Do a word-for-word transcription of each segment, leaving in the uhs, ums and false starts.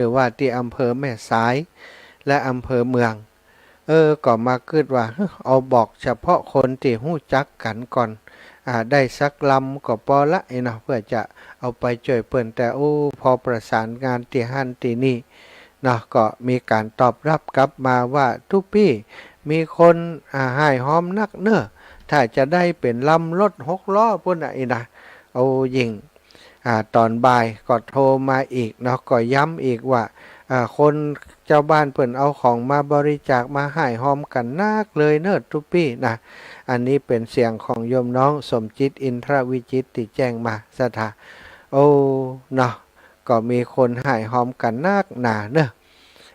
รือว่าตี้อำเภอแม่สาย และอำเภอเมือง เออ ก็มากึ๊ดว่า เฮ้อ เอาบอกเฉพาะคนตี้ฮู้จักกั๋นก่อน อ่า ได้สักลำก็ปอละ อี้เนาะ เปื้อจะเอาไปจ้วยเปิ้น แต่ โอ้ พอประสานงานตี้หั้นตี้นี่เนาะ ก็มีก๋านตอบฮับกลับมาว่า ตุ๊ปี้ มีคน อ่า ฮ้ายฮอมนักเน่อ ถ้าจะได้เป๋นลำรถหกล้อปู๊นน่ะ อี้นะ โอ้ ยิ่ง อ่า ต๋อนบ่ายก็โทรมาอีกเนาะ ก็ย้ำอีกว่า อ่า คนจาวบ้านเปิ้นเอาของมาบริจาคมาฮ้ายฮอมกั๋นนักเลยเน่อตุ๊ปี้นะ อันนี้เป๋นเสียงของโยมน้องสมจิต อินทรวิจิตร ตี้แจ้งมาศรัทธา โอ้ เนาะ ก็มีคนฮ้ายฮอมกั๋นนักหนาเน่อ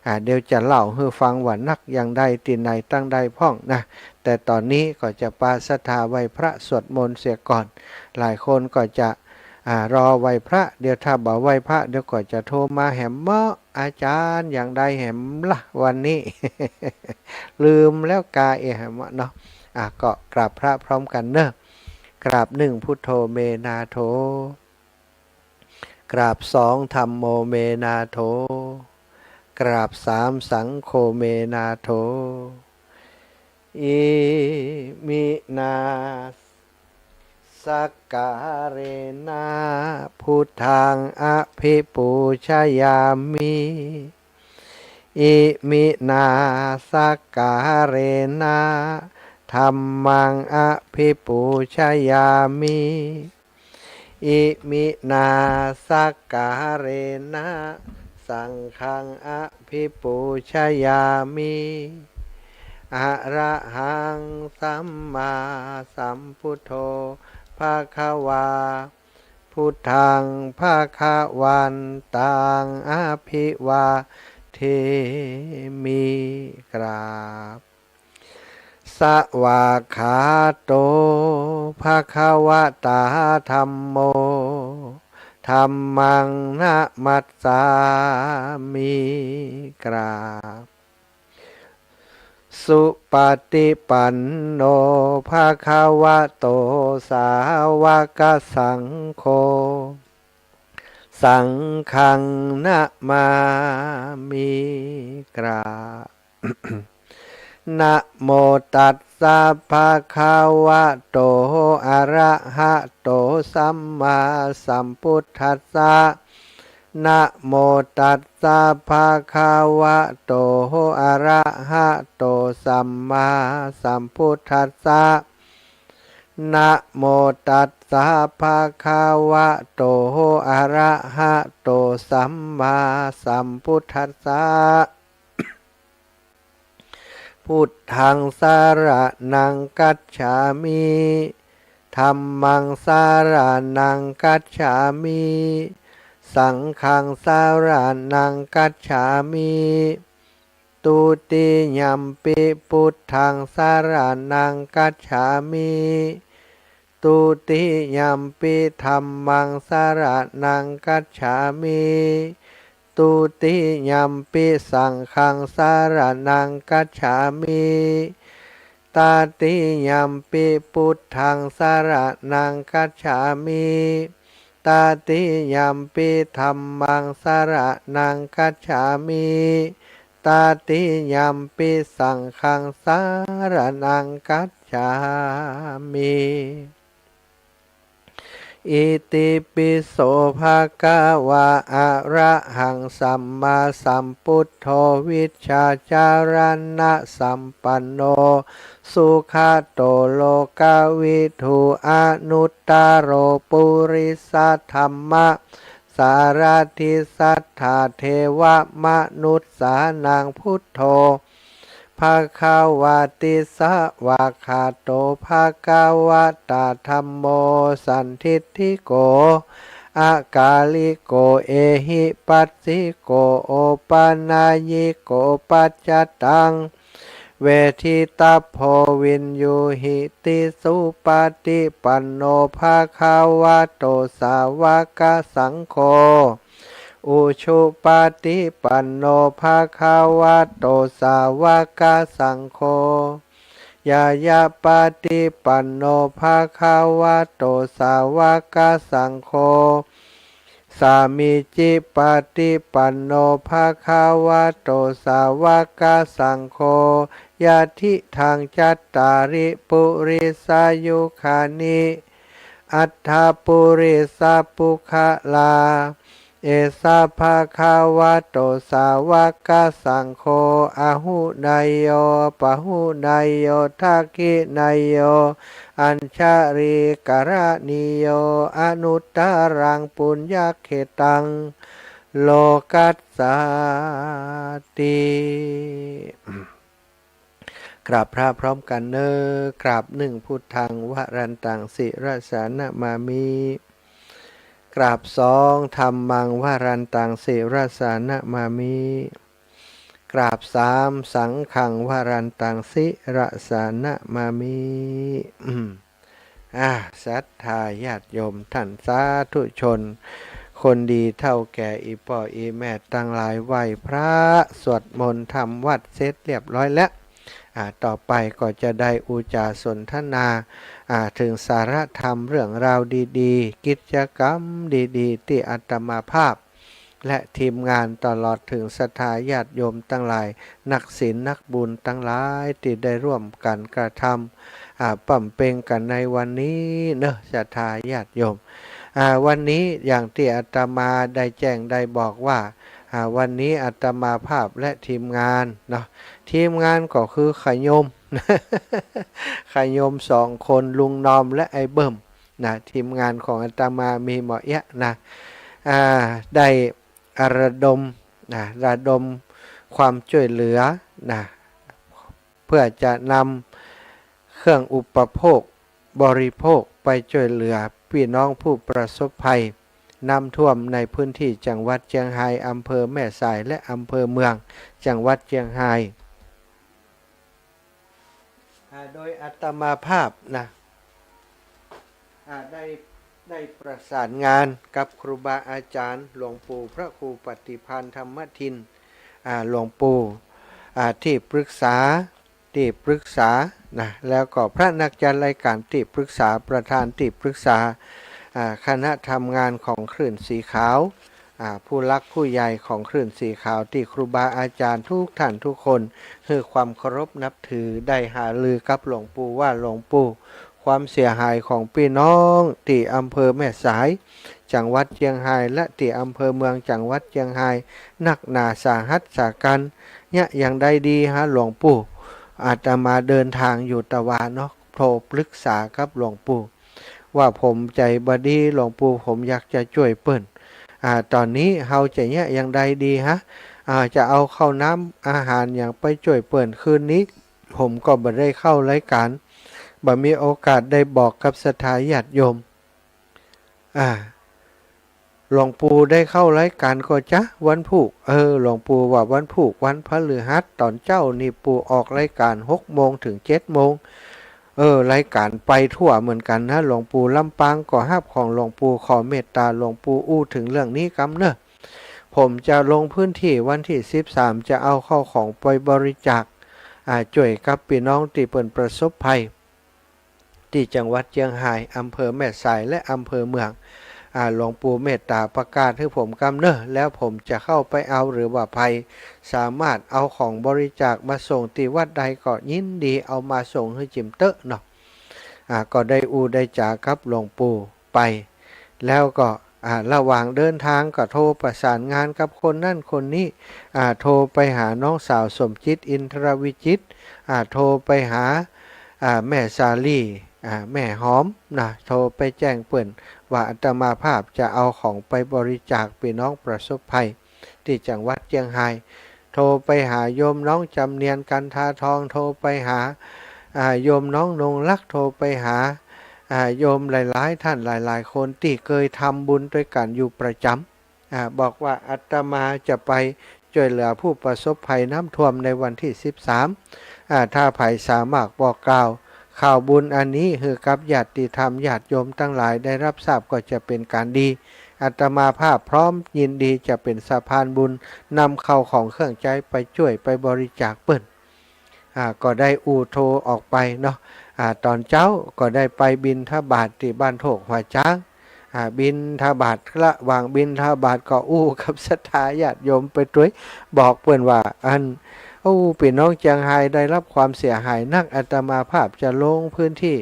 อ่า เดี๋ยวจะเล่าหื้อฟังว่านักอย่างใด ตี้ไหนตังใดพ่องนะ แต่ต๋อนนี้ก็จะปาศรัทธาไหว้พระสวดมนต์เสียก่อน หลายคนก็จะ อ่า รอไหว้พระ เดี๋ยวถ้าบ่ไหว้พระ เดี๋ยวก็จะโทรมาแหมเมาะ อาจ๋ารย์อย่างใดแหมละวันนี้ ลืมแล้วกา เอะ แหมเมาะเนาะ อ่า ก็กราบพระพร้อมกั๋นเน่อ กราบหนึ่ง พุทโธเมนาโถ กราบสอง ธัมโมเมนาโถ กราบสาม สังโฆเมนาโถ อิมินา สักการะนะ พุทธังอะภิปูชยามิ อิมินา สักการะนะ ธัมมังอะภิปูชยามิ อิมินา สักการะนะ สังฆังอะภิปูชยามิ อะระหัง สัมมาสัมพุทโธ ภะคะวา พุทธัง ภะคะวันตัง อะภิวาเทมิ กราบ สวากขาโต ภะคะวะตา ธัมโม ธัมมัง นะมัสสามิ กราบ สุปะติปันโน ภะคะวะโต สาวกสังโฆ สังฆัง นะมามิ กราบ นะโมตัสสะ ภะคะวะโต อะระหะโต สัมมาสัมพุทธัสสะ นะโมตัสสะ ภะคะวะโต อะระหะโต สัมมาสัมพุทธัสสะ นะโมตัสสะ ภะคะวะโต อะระหะโต สัมมาสัมพุทธัสสะ พุทธัง สะระณัง คัจฉามิ ธัมมัง สะระณัง คัจฉามิ สังฆัง สะระณัง คัจฉามิ ทุติยัมปิ พุทธัง สะระณัง คัจฉามิ ทุติยัมปิ ธัมมัง สะระณัง คัจฉามิ ทุติยัมปิ สังฆัง สะระณัง คัจฉามิ ตติยัมปิ พุทธัง สะระณัง คัจฉามิ ตติยัมปิ ธัมมัง สะระณัง คัจฉามิ ตติยัมปิ สังฆัง สะระณัง คัจฉามิ อิติปิโส ภะคะวะ อะระหัง สัมมาสัมพุทโธ วิชชาจารณะสัมปันโน สุขะโต โลกะวิทู อนุตตะโร ปุริสะธัมมะสารถิ สัทธาเทวะมนุสสานัง พุทโธ ภะคะวะติ สวากขาโต ภะคะวะตา ธัมโม สันทิฏฐิโก อะกาลิโก เอหิปัสสิโก โอปะนายยิโก ปัจจตัง เวทิตัพโพ วิญญูหิติ สุปะติปันโน ภะคะวะโต สาวะกะสังโฆ อุชุปะติปันโน ภะคะวะโต สาวะกะสังโฆ ญาญาปะติปันโน ภะคะวะโต สาวะกะสังโฆ สามีจิปฏิปันโน ภะคะวะโต สาวกสังโฆ ยะทิฏฐัง จัตตาริ ปุริสายุคานิ อัตถะปุริสะปุคคละ เอสะ ภะคะวะโต สาวกสังโฆ อาหุเนยโย ปะหุเนยโย ทักขิเนยโย อัญชลีกรณีโย อนุตตรัง ปุญญะเขตัง โลกัสสาติ กราบพระพร้อมกั๋นเน่อ กราบหนึ่ง พุทธัง วรันตัง ศิรสานะมามิ กราบสอง ธัมมัง วรันตัง ศิรสานะมามิ กราบสาม สังฆัง วรันตัง ศิรสานะมามิ อืม อ่า ศรัทธาญาติโยมต้านสาธุชน คนดีเฒ่าแก่ อี่ป้ออี่แม่ตังหลาย ไหว้พระ สวดมนต์ทำวัตรเสร็จเรียบร้อยแล้ว อ่า ต่อไปก็จะได้อู้จ๋าสนทนา อ่า เถิงสาระธรรมเรื่องราวดีๆ กิจกรรมดีๆ ตี้อาตมาภาพ และทีมงานตลอดเถิงศรัทธาญาติโยมตังหลาย นักศีลนักบุญตังหลายตี้ได้ร่วมกั๋นกระทำ อ่า บำเพ็ญกั๋นในวันนี้เนาะ ศรัทธาญาติโยม อ่า วันนี้อย่างตี้อาตมาได้แจ้งได้บอกว่า อ่า วันนี้อาตมาภาพและทีมงานเนาะ ทีมงานก็คือขยม ขยมสองคน ลุงนอมและไอ้เบิ่ม นะ ทีมงานของอาตมามีหม่อเอี้ยะนะ อ่า ได้ระดม นะ ระดมความจ้วยเหลือ นะ เพื่อจะนำเครื่องอุปโภคบริโภคไปจ้วยเหลือปี้น้องผู้ประสบภัยน้ำท่วมในพื้นที่จังหวัดเจียงฮาย อำเภอแม่สาย และอำเภอเมือง จังหวัดเจียงฮาย อ่า โดยอาตมาภาพนะ อ่า ได้ ได้ประสานงานกับครูบาอาจารย์ หลวงปู่พระครูปฏิภาณธรรมทิน อ่า หลวงปู่ อ่า ตี้ปรึกษา ตี้ปรึกษานะ แล้วก็พระนักจัดรายการตี้ปรึกษา ประธานตี้ปรึกษา อ่า คณะทำงานของคลื่นสีขาว อ่า ผู้หลักผู้ใหญ่ของคลื่นสีขาว ตี้ครูบาอาจารย์ทุกท่านทุกคนหื้อความเคารพนับถือ ได้หารือกับหลวงปู่ว่า หลวงปู่ ความเสียหายของปี้น้องตี้อำเภอแม่สาย จังหวัดเจียงฮาย และตี้อำเภอเมือง จังหวัดเจียงฮาย นักหนาสาหัสสากัญ เยียะอย่างใดดีฮะหลวงปู่ อาตมาเดินทางอยู่ตะวาเนาะ โทรปรึกษากับหลวงปู่ ว่าผมใจ๋บ่ดีหลวงปู่ ผมอยากจะจ้วยเปิ้น อ่า ต๋อนนี้เฮาจะเยียะอย่างใดดีฮะ อ่า จะเอาข้าวน้ำอาหารหยังไปจ้วยเปิ้น คืนนี้ผมก็บ่ได้เข้ารายการ บ่มีโอกาสได้บอกกับศรัทธาญาติโยม อ่า หลวงปู่ได้เข้ารายการก่อจ๊ะ วันพูก เออ หลวงปู่ว่าวันพูก วันพฤหัส ต๋อนเจ๊านี่ปู่ออกรายการหกโมงเถิงเจ็ดโมง เออ รายการไปทั่วเหมือนกั๋นนะ หลวงปู่ลำปางก็ฮับ ของหลวงปู่ขอเมตต๋า หลวงปู่อู้เถิงเรื่องนี้กำเนาะ ผมจะลงพื้นที่วันตี้สิบสาม จะเอาข้าวของไปบริจาค อ่า จ้วยกับปี้น้องตี้เปิ้นประสบภัย ตี้จังหวัดเจียงฮาย อำเภอแม่สาย และอำเภอเมือง อ่า หลวงปู่เมตต๋าประกาศหื้อผมกำเนาะ แล้วผมจะเข้าไปเอา หรือว่าใผสามารถเอาของบริจาคมาส่งตี้วัดได้ก็ยินดีเอามาส่งหื้อจิมเต๊อะเนาะ อ่า ก็ได้อู้ได้จ๋ากับหลวงปู่ไป แล้วก็ อ่า ระหว่างเดินทางก็โทรประสานงานกับคนนั้นคนนี้ อ่า โทรไปหาน้องสาวสมจิต อินทรวิจิตร อ่า โทรไปหา อ่า แม่สาลี อ่า แม่หอมนะ โทรไปแจ้งเปิ้นว่าอาตมาภาพจะเอาของไปบริจาคปี้น้องประสบภัยตี้จังหวัดเจียงฮาย โทรไปหาโยมน้องจำเนียน กันทาทอง โทรไปหา อ่า โยมน้องนงรัก โทรไปหา อ่า โยมหลายๆ ท่านหลายๆ คนตี้เกยทำบุญตวยกั๋นอยู่ประจ๋ำ อ่า บอกว่าอาตมาจะไปจ้วยเหลือผู้ประสบภัยน้ำท่วมในวันตี้สิบสาม อ่า ถ้าใผสามารถบอกกล่าวข่าวบุญอันนี้หื้อกับญาติธรรมญาติโยมตังหลายได้ฮับทราบก็จะเป๋นก๋านดี อาตมาภาพพร้อมยินดีจะเป๋นสะพานบุญ นำข้าวของเครื่องใจ๊ไปจ้วยไปบริจาคเปิ้น อ่า ก็ได้อู้โทรออกไปเนาะ อ่า ต๋อนเจ๊าก็ได้ไปบิณฑบาตตี้บ้านโทกหัวจ๊าง อ่า บิณฑบาต ระหว่างบิณฑบาตก็อู้กับศรัทธาญาติโยมไปตวย บอกเปิ้นว่า อัน โอ้ ปี้น้องเจียงฮายได้รับความเสียหายนัก อาตมาภาพจะลงพื้นที่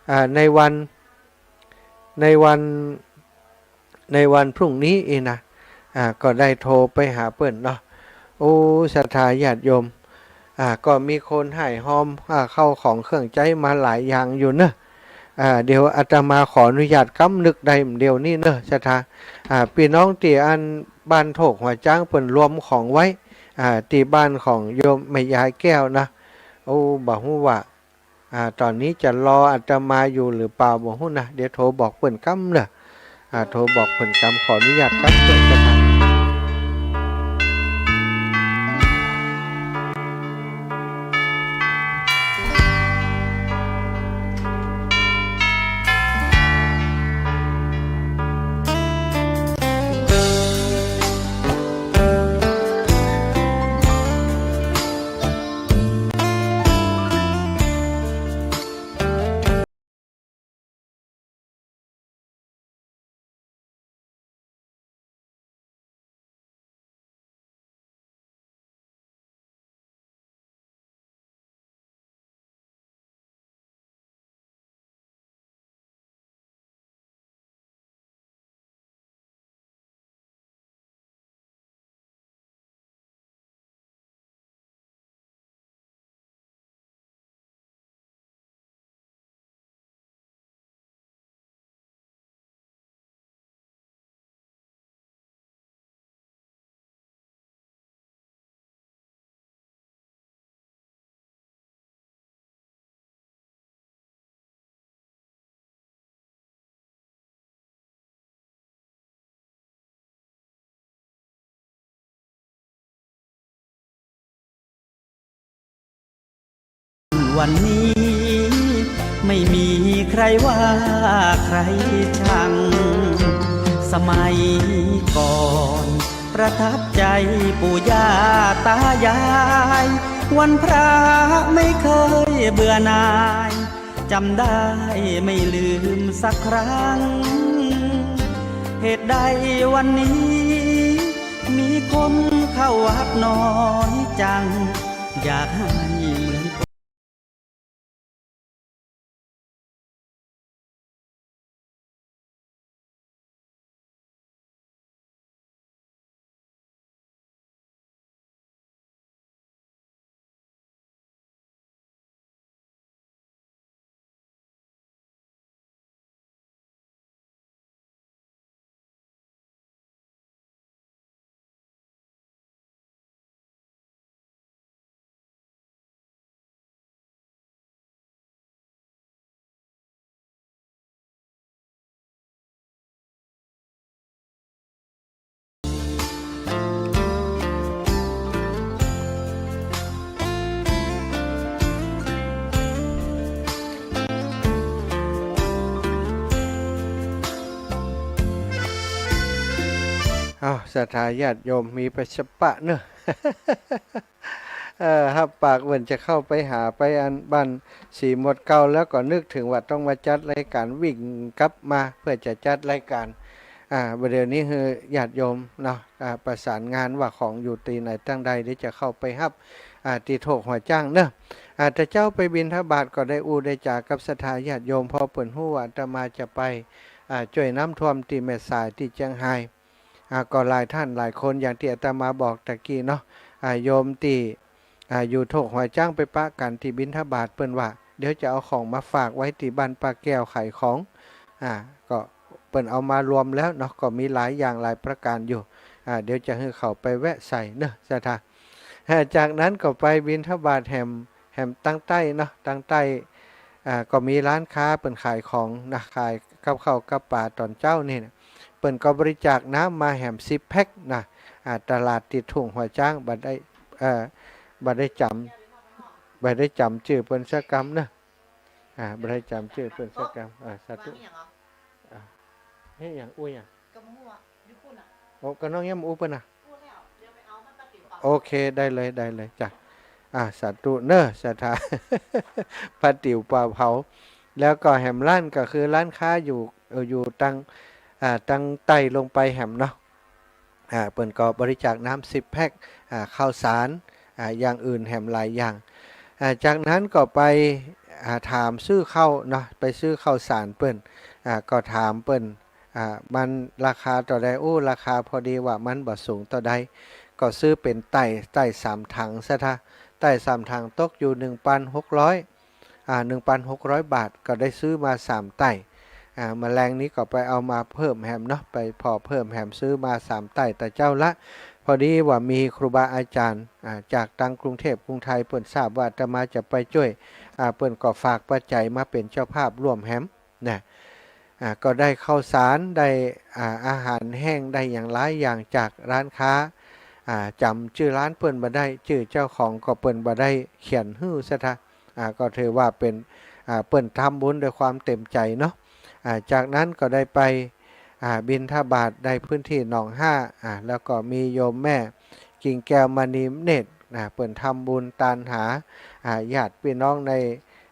อ่า ในวัน ในวัน ในวันพรุ่งนี้อี้นะ อ่า ก็ได้โทรไปหาเปิ้นเนาะ โอ้ ศรัทธาญาติโยม อ่า ก็มีคนฮ้ายฮอม อ่า เข้าของเครื่องใจ๊มาหลายอย่างอยู่เนาะ อ่า เดี๋ยวอาตมาขออนุญาตกำนึกได้เดี๋ยวนี้เนาะ ศรัทธา อ่า ปี้น้องตี้อันบ้านโถกหัวจ๊างเปิ้นรวมของไว้ อ่า ตี้บ้านของโยมแม่ยายแก้วนะ โอ้ บ่ฮู้ว่า อ่า ต๋อนนี้จะรออาตมาอยู่หรือเปล่าบ่ฮู้นะ เดี๋ยวโทรบอกเปิ้นกำเนาะ อ่า โทรบอกเปิ้นกำ ขออนุญาตกำเปิ้นกำ วันนี้ไม่มีใครว่าใครชัง สมัยก่อนประทับใจปู่ย่าตายาย วันพระไม่เคยเบื่อหน่าย จำได้ไม่ลืมสักครั้ง เหตุใดวันนี้มีคนเข้าวัดน้อยจัง อยากให้เหมือนก่อน อ้าว ศรัทธาญาติโยมมีไปสปะเนอะ เออ ฮับปากเปิ้นจะเข้าไปหา ไปอันบ้านสีหมดเกล้า แล้วก็นึกถึงว่าต้องมาจัดรายการวิ่งกลับมาเพื่อจะจัดรายการ อ่า บ่าเดี๋ยวนี้คือญาติโยมเนาะ อ่า ประสานงานว่าของอยู่ตี้ไหนตังใด เดี๋ยวจะเข้าไปฮับ อ่า ตี้โถกหัวจ๊างเนอะ อ่า แต่เจ๊าไปบิณฑบาตก็ได้อู้ได้จ๋ากับศรัทธาญาติโยม พอเปิ้นฮู้ว่าอาตมาจะไป อ่า จ้วยน้ำท่วมตี้แม่สายตี้เจียงฮาย อ่า ก็หลายท่านหลายคนอย่างตี้อาตมาบอกตะกี้เนาะ อ่า โยมตี้ อ่า อยู่โถกหัวจ๊างไปปะกั๋นตี้บิณฑบาต เปิ้นว่าเดี๋ยวจะเอาของมาฝากไว้ตี้บ้านป้าแก้วขายของ อ่า ก็เปิ้นเอามารวมแล้วเนาะ ก็มีหลายอย่างหลายประก๋านอยู่ อ่า เดี๋ยวจะหื้อเขาไปแวะใส่เนอะ ศรัทธา อ่า จากนั้นก็ไปบิณฑบาตแหม แหมตางใต้เนาะ ตางใต้ อ่า ก็มีร้านค้าเปิ้นขายของนะ ขายกับข้าวกับป๋าต๋อนเจ๊านี่นะ เปิ้นก็บริจาคน้ำมาแหมสิบแพ็คนะ อ่า ตลาดตี้ทุ่งหัวจ๊าง บ่ได้ เอ่อ บ่ได้จ๋ำ บ่ได้จ๋ำจื้อเปิ้นสักกำเนอะ อ่า บ่ได้จ๋ำจื้อเปิ้นสักกำ อ่า สาธุ อ่า เฮ้ย หยัง อู้หยัง ก็บ่ฮู้อะ อยู่ปุ้นอะ โอ้ ก็น้องยังบ่อู้เปิ้นน่ะ อู้แล้ว เดี๋ยวไปเอามาป้าติ๋วเป่า โอเค ได้เลย ได้เลยจ้ะ อ่า สาธุเนอะ ศรัทธา ป้าติ๋วเป่าเผา แล้วก็แหมร้านก็คือร้านค้าอยู่ เอ่อ อยู่ตาง อ่า ตังใต้ลงไปแหมเนาะ อ่า เปิ้นก็บริจาคน้ำสิบแพ็ค อ่า ข้าวสาร อ่า อย่างอื่นแหมหลายอย่าง อ่า จากนั้นก็ไป อ่า ถามซื้อข้าวเนาะ ไปซื้อข้าวสารเปิ้น อ่า ก็ถามเปิ้น อ่า มันราคาเต้าใด โอ้ ราคาพอดีว่ามันบ่สูงเต้าใด ก็ซื้อเป๋นไต่ ไต่สามถังซะทะ ไต่สามถังตกอยู่หนึ่งปันหกร้อย อ่า หนึ่งปันหกร้อยบาท ก็ได้ซื้อมาสามไต่ อ่า เมื่อแลงนี้ก็ไปเอามาเพิ่มแหมเนาะ ไปผ่อเพิ่มแหม ซื้อมาสามไต่ตะเจ้าละ พอดีว่ามีครูบาอาจารย์ อ่า จากตังกรุงเทพฯ กรุงไทย เปิ้นทราบว่าอาตมาจะไปจ้วย อ่า เปิ้นก็ฝากปัจจัยมาเป๋นเจ้าภาพร่วมแหมนะ อ่า ก็ได้ข้าวสาร ได้ อ่า อาหารแห้ง ได้อย่างหลายอย่างจากร้านค้า อ่า จ๋ำจื้อร้านเปิ้นบ่ได้ จื้อเจ้าของก็เปิ้นบ่ได้เขียนหื้อซะทะ อ่า ก็ถือว่าเป๋น อ่า เปิ้นทำบุญด้วยความเต็มใจ๋เนาะ อ่า จากนั้นก็ได้ไป อ่า บิณฑบาตในพื้นที่หนองห้า อ่า แล้วก็มีโยมแม่กิ่งแก้วมณีเนตร อ่า เปิ้นทำบุญตานหา อ่า ญาติพี่น้องใน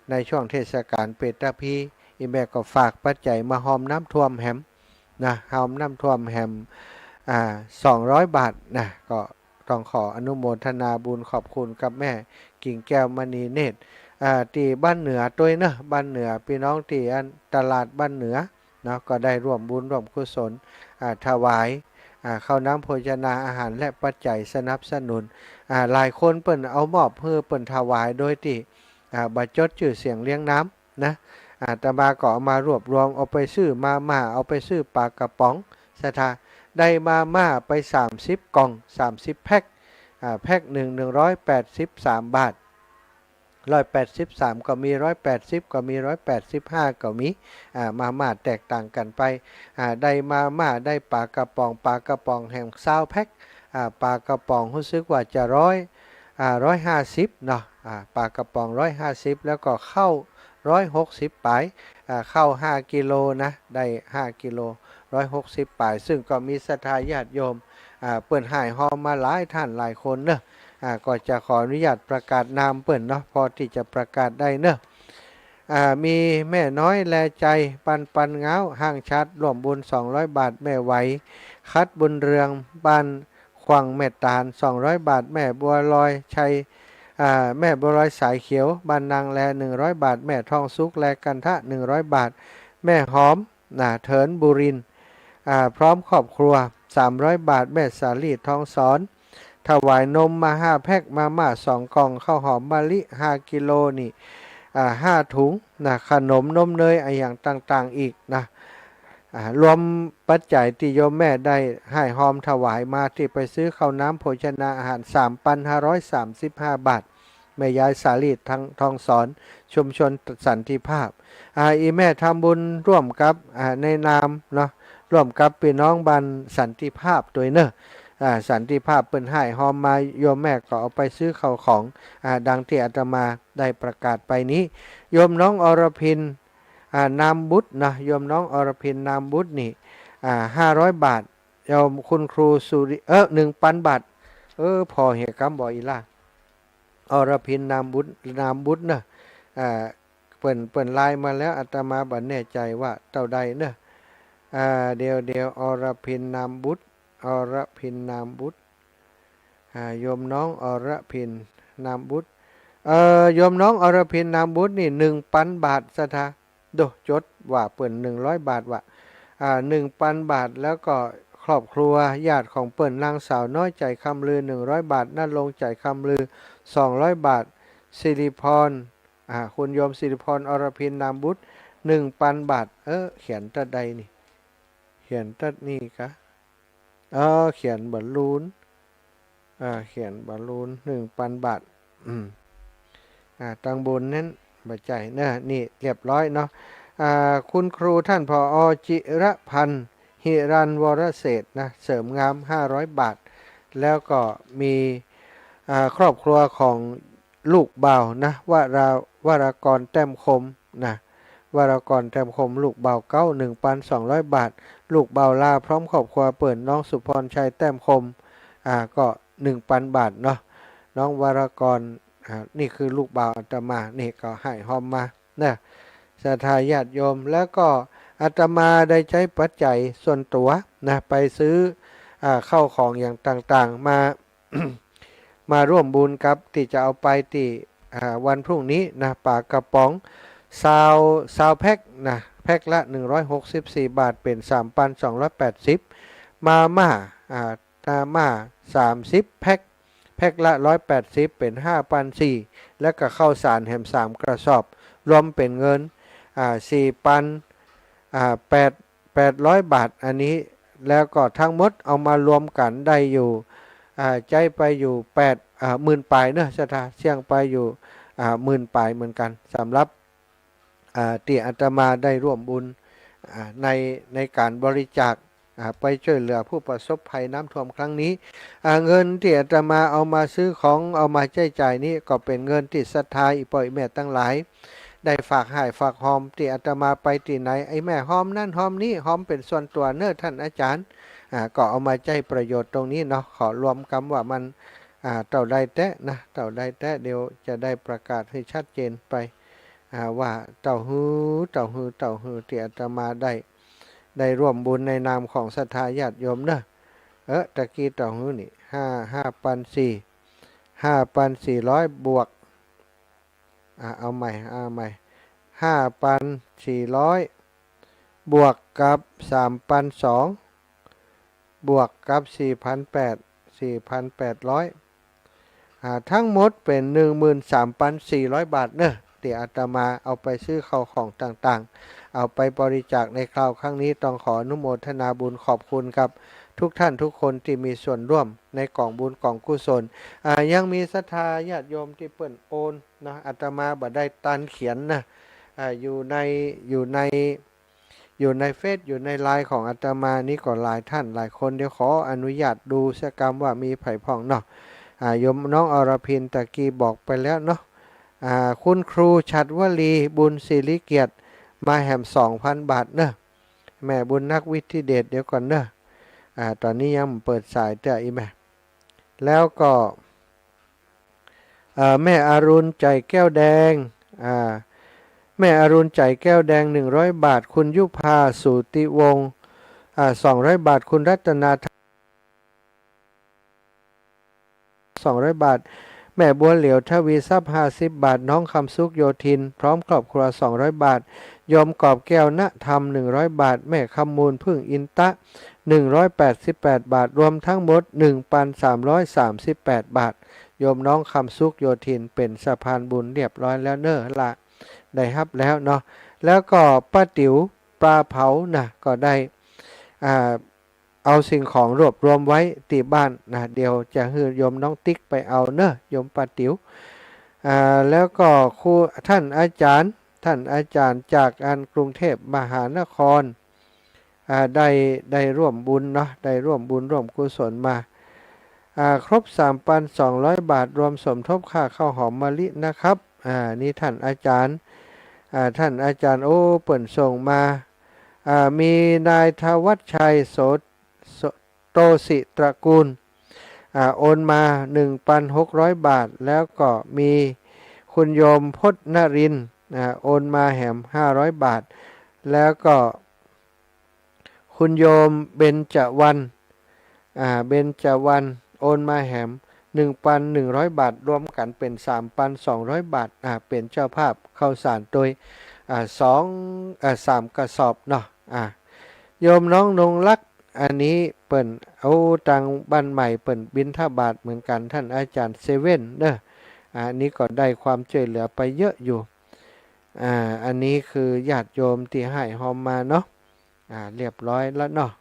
ในช่วงเทศกาลเปตพี อีแม่ก็ฝากปัจจัยมาฮอมน้ำท่วมแหมนะ ฮอมน้ำท่วมแหม อ่า สองร้อยบาทนะ ก็ ต้องขออนุโมทนาบุญขอบคุณกับแม่กิ่งแก้วมณีเนตร อ่า ตี้บ้านเหนือตวยเนาะ บ้านเหนือ ปี้น้องตี้อันตลาดบ้านเหนือเนาะ ก็ได้ร่วมบุญร่วมกุศล อ่า ถวาย อ่า ข้าวน้ำโภชนาอาหารและปัจจัยสนับสนุน อ่า หลายคนเปิ้นเอามอบหื้อ เปิ้นถวายโดยตี้ อ่า บ่จดจื้อเสียงเรียงนาม นะ อาตมาก็เอามารวบรวม เอาไปซื้อมาม่า เอาไปซื้อป๋ากระป๋อง ศรัทธา ได้มาม่าไปสามสิบกล่อง สามสิบแพ็ค อ่า แพ็คหนึ่ง หนึ่งร้อยแปดสิบสามบาท ร้อยแปดสิบสามก็มี ร้อยแปดสิบก็มี ร้อยแปดสิบห้าก็มี อ่า มาม่าแตกต่างกั๋นไป อ่า ได้มาม่า ได้ป๋ากระป๋อง ป๋ากระป๋องแหมซาวแพ็ค อ่า ป๋ากระป๋องฮู้สึกว่าจะร้อย อ่า ร้อยห้าสิบเนาะ อ่า ป๋ากระป๋องร้อยห้าสิบ แล้วก็ข้าว ร้อยหกสิบป๋าย อ่า ข้าวห้ากิโลนะ ได้ห้ากิโล ร้อยหกสิบป๋าย ซึ่งก็มีศรัทธาญาติโยม อ่า เปิ้นฮ้ายฮอมมาหลายท่านหลายคนเนาะ อ่า ก็จะขออนุญาตประกาศนามเปิ้นเนาะ พอตี้จะประกาศได้เนาะ อ่า มีแม่น้อยแลใจ ปันปันง้าว ห้างฉัตร ร่วมบุญสองร้อยบาท แม่ไหว คัดบุญเรือง บ้าน ขว่างแม่ตาล สองร้อยบาท แม่บัวลอยชัย อ่า แม่บัวลอยสายเขียว บ้านนางแล หนึ่งร้อยบาท แม่ทองสุข แลกันทะ หนึ่งร้อยบาท แม่หอม น่ะ เถินบุรินทร์ อ่า พร้อมครอบครัว สามร้อยบาท แม่สาลี ทองสอน ถวายนมมาห้าแพ็ค มาม่าสองกล่อง ข้าวหอมมะลิห้ากิโลนี่ อ่า ห้าถุง น่ะ ขนมนมเนย อะหยังต่างๆ อีก น่ะ อ่า รวมปัจจัยตี้โยมแม่ได้ฮ้ายฮอมถวายมาตี้ไปซื้อข้าวน้ำโภชนาอาหาร สามปันห้าร้อยสามสิบห้าบาท แม่ยายสาลี ทองสอน ชุมชนสันติภาพ อ่า อีแม่ทำบุญร่วมกับ อ่า ในนามเนาะ ร่วมกับปี้น้องบ้านสันติภาพตวยเนาะ อ่า สันติภาพเปิ้นฮ้ายฮอมมา โยมแม่ก็เอาไปซื้อข้าวของ อ่า ดังตี้อาตมาได้ประกาศไปนี้ โยมน้องอรพิน อ่า นามบุตรนะ โยมน้องอรพิน นามบุตรนี่ อ่า ห้าร้อยบาท โยมคุณครูสุริ เออ หนึ่งปันบาท เออ ผ่อเหียกำบ่อีหล่า อรพิน นามบุตร นามบุตรนะ อ่า เปิ้น เปิ้นไลน์มาแล้ว อาตมาบ่แน่ใจ๋ว่าเต้าใดเนาะ อ่า เดี๋ยว เดี๋ยว อรพิน นามบุตร อรพิน นามบุตร อ่า โยมน้องอรพิน นามบุตร เอ่อ โยมน้องอรพิน นามบุตรนี่ หนึ่งปันบาท ศรัทธา โด จดว่าเปิ้น หนึ่งร้อยบาท ว่ะ อ่า หนึ่งปันบาท แล้วก็ครอบครัวญาติของเปิ้น นางสาวน้อย ใจ๋คำลือ หนึ่งร้อยบาท ณรงค์ ใจ๋คำลือ สองร้อยบาท สิริพร อ่า คุณโยมสิริพร อรพิน นามบุตร หนึ่งปันบาท เออ เขียนตั๊ดใดนี่ เขียนตั๊ดนี่กา เออ เขียนบ่ลูน อ่า เขียนบ่ลูน หนึ่งปันบาท อืม อ่า ตังบนนั้นบ่ใจ้เนาะ นี่เรียบร้อยเนาะ อ่า คุณครูท่าน ผอ จิรพันธ์ หิรัญวรเศรษฐนะ เสริมงาม ห้าร้อยบาท แล้วก็มี อ่า ครอบครัวของลูกบ่าวนะ วรา วรากร แต้มคม นะ วรากร แต้มคม ลูกบ่าวเก๊า หนึ่งปันสองร้อยบาท ลูกบ่าวลาวพร้อมครอบครัวเปิ้น น้องสุพรชัย แต้มคม อ่า ก็ หนึ่งปันบาทเนาะ น้องวรากร อ่า นี่คือลูกบ่าวอาตมา นี่ก็ฮ้ายฮอมมานะ ศรัทธาญาติโยม แล้วก็ อาตมาได้ใจ๊ปัจจัยส่วนตั๋วนะ ไปซื้อ อ่า ข้าวของอย่างต่างๆ มา มาร่วมบุญกับตี้จะเอาไปตี้ อ่า วันพรุ่งนี้นะ ป๋ากระป๋อง ซาว ซาวแพ็คนะ แพ็คละ หนึ่งร้อยหกสิบสี่บาท เป๋น สามปันสองร้อยแปดสิบ มาม่า อ่า มาม่า สามสิบแพ็ค แพ็คละ ร้อยแปดสิบ เป๋น ห้าปันสี่ แล้วก็ข้าวสารแหม สามกระสอบ รวมเป๋นเงิน อ่า สี่ปัน อ่า แปด แปดร้อยบาท อันนี้ แล้วก็ทั้งหมดเอามารวมกั๋นได้อยู่ อ่า ใจ๊ไปอยู่แปด อ่า หมื่นป๋ายเนาะ ศรัทธา เสี้ยงไปอยู่ อ่า หมื่นป๋ายเหมือนกั๋น สำหรับ อ่า ตี้อาตมาได้ร่วมบุญ อ่า ใน ในก๋านบริจาค อ่า ไปจ้วยเหลือผู้ประสบภัยน้ำท่วมครั้งนี้ อ่า เงินตี้อาตมาเอามาซื้อของ เอามาใจ๊จ่ายนี้ ก็เป๋นเงินตี้ศรัทธาอี่ป้ออี่แม่ตังหลาย ได้ฝากฮ้ายฝากฮอม ตี้อาตมาไปตี้ไหน ไอ้แม่ฮอมนั้นฮอมนี้ ฮอมเป๋นส่วนตั๋วเนาะต้านอาจ๋ารย์ อ่า ก็เอามาใจ๊ประโยชน์ตรงนี้เนาะ ขอรวมกำว่ามัน อ่า เต้าใดแต๊นะ เต้าใดแต๊ เดี๋ยวจะได้ประกาศหื้อชัดเจนไป อ่า ว่าเต้าหื้อ เต้าหื้อ เต้าหื้อ ตี้อาตมาได้ ได้ร่วมบุญในนามของศรัทธาญาติโยมเนาะ เออ ตะกี้เต้าหื้อนี่ ห้า ห้าปันสี่ ห้าปันสี่ร้อยบวก อ่า เอาใหม่ เอาใหม่ ห้าปันสี่ร้อย บวกกับ สามปันสอง บวกกับ สี่ปันแปด สี่ปันแปดร้อย อ่า ทั้งหมดเป๋น หนึ่งหมื่นสามปันสี่ร้อยบาทเนาะ ตี้อาตมาเอาไปซื้อข้าวของต่างๆ เอาไปบริจาคในคราวครั้งนี้ ต้องขออนุโมทนาบุญขอบคุณกับทุกท่านทุกคนตี้มีส่วนร่วมในก๋องบุญก๋องกุศล อ่า ยังมีศรัทธาญาติโยมตี้เปิ้นโอนเนาะ อาตมาบ่ได้ตันเขียนนะ อ่า อยู่ใน อยู่ใน อยู่ในเฟซ อยู่ในไลน์ของอาตมานี้ก็หลายท่านหลายคน เดี๋ยวขออนุญาตดูสักกำว่ามีใผพ่องเนาะ อ่า โยมน้องอรพินตะกี้บอกไปแล้วเนาะ อ่า คุณครูฉัตรวลี บุญสิริเกียรติ มาแหม สองปันบาทเนาะ แม่บุญนัก วิทธิเดช เดี๋ยวก่อนเนาะ อ่า ต๋อนนี้ยังบ่เปิดสายเตื้อ อี่แม่ แล้วก็ เอ่อ แม่อรุณ ใจ๋แก้วแดง อ่า แม่อรุณ ใจ๋แก้วแดง หนึ่งร้อยบาท คุณยุภา สูติวงศ์ อ่า สองร้อยบาท คุณรัตนา สองร้อยบาท แม่บัวเหลียว ทวีทรัพย์ ห้าสิบบาท น้องคำสุข โยธิน พร้อมครอบครัว สองร้อยบาท โยมกอบแก้ว ณ ธรรม หนึ่งร้อยบาท แม่คำมูล พึ่งอินตะ หนึ่งร้อยแปดสิบแปดบาท รวมทั้งหมด หนึ่งปันสามร้อยสามสิบแปดบาท โยมน้องคำสุข โยธิน เป๋นสะพานบุญเรียบร้อยแล้วเนาะ ละ ได้ฮับแล้วเนาะ แล้วก็ป้าติ๋ว ปลาเผานะ ก็ได้ อ่า เอาสิ่งของรวบรวมไว้ตี้บ้านนะ เดี๋ยวจะหื้อโยมน้องติ๊กไปเอาเนาะ โยมป้าติ๋ว อ่า แล้วก็ครู ท่านอาจ๋ารย์ ท่านอาจ๋ารย์จากอันกรุงเทพมหานคร อ่า ได้ ได้ร่วมบุญเนาะ ได้ร่วมบุญร่วมกุศลมา อ่า ครบ สามปันสองร้อยบาท รวมสมทบค่าข้าวหอมมะลินะครับ อ่า นี่ท่านอาจ๋ารย์ อ่า ท่านอาจ๋ารย์ โอ้ เปิ้นส่งมา อ่า มีนายธวัชชัย โส โส โตสิตระกูล อ่า โอนมา หนึ่งปันหกร้อยบาท แล้วก็มีคุณโยมพจนรินทร์ อ่า โอนมาแหม ห้าร้อยบาท แล้วก็ คุณโยมเบญจวรรณ อ่า เบญจวรรณ โอนมาแหม หนึ่งปันหนึ่งร้อยบาท รวมกั๋นเป๋น สามปันสองร้อยบาท อ่า เป๋นเจ้าภาพข้าวสารโตย อ่า สอง อ่า สามกระสอบเนาะ อ่า โยมน้องนงรัก อันนี้เปิ้น โอ้ ตางบ้านใหม่เปิ้นบิณฑบาตเหมือนกั๋น ท่านอาจ๋ารย์เซเว่นเนาะ อ่า อันนี้ก็ได้ความจ้วยเหลือไปเยอะอยู่ อ่า อันนี้คือญาติโยมตี้ฮ้ายฮอมมาเนาะ อ่า เรียบร้อยแล้วเนาะ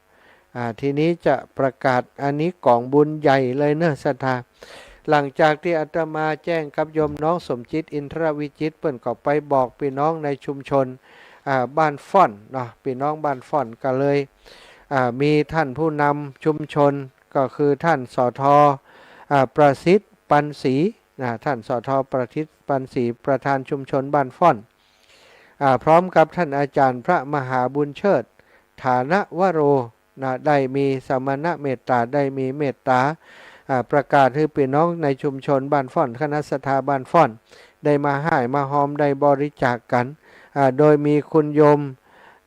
อ่า ทีนี้จะประกาศ อันนี้ก๋องบุญใหญ่เลยเนาะศรัทธา หลังจากตี้อาตมาแจ้งกับโยมน้องสมจิต อินทรวิจิตร เปิ้นก็ไปบอกปี้น้องในชุมชน อ่า บ้านฟ้อนเนาะ ปี้น้องบ้านฟ้อนก็เลย อ่า มีท่านผู้นำชุมชน ก็คือท่าน สท อ่า ประสิทธิ์ ปันศรี นะ ท่าน สท ประสิทธิ์ ปันศรี ประธานชุมชนบ้านฟ้อน อ่า พร้อมกับท่านอาจ๋ารย์พระมหาบุญเชิษฐานวโร นะ ได้มีสมณเมตตา ได้มีเมตตา อ่า ประกาศหื้อปี้น้องในชุมชนบ้านฟ้อน คณะศรัทธาบ้านฟ้อน ได้มาฮ้ายมาฮอม ได้บริจาคกั๋น อ่า โดยมีคุณโยม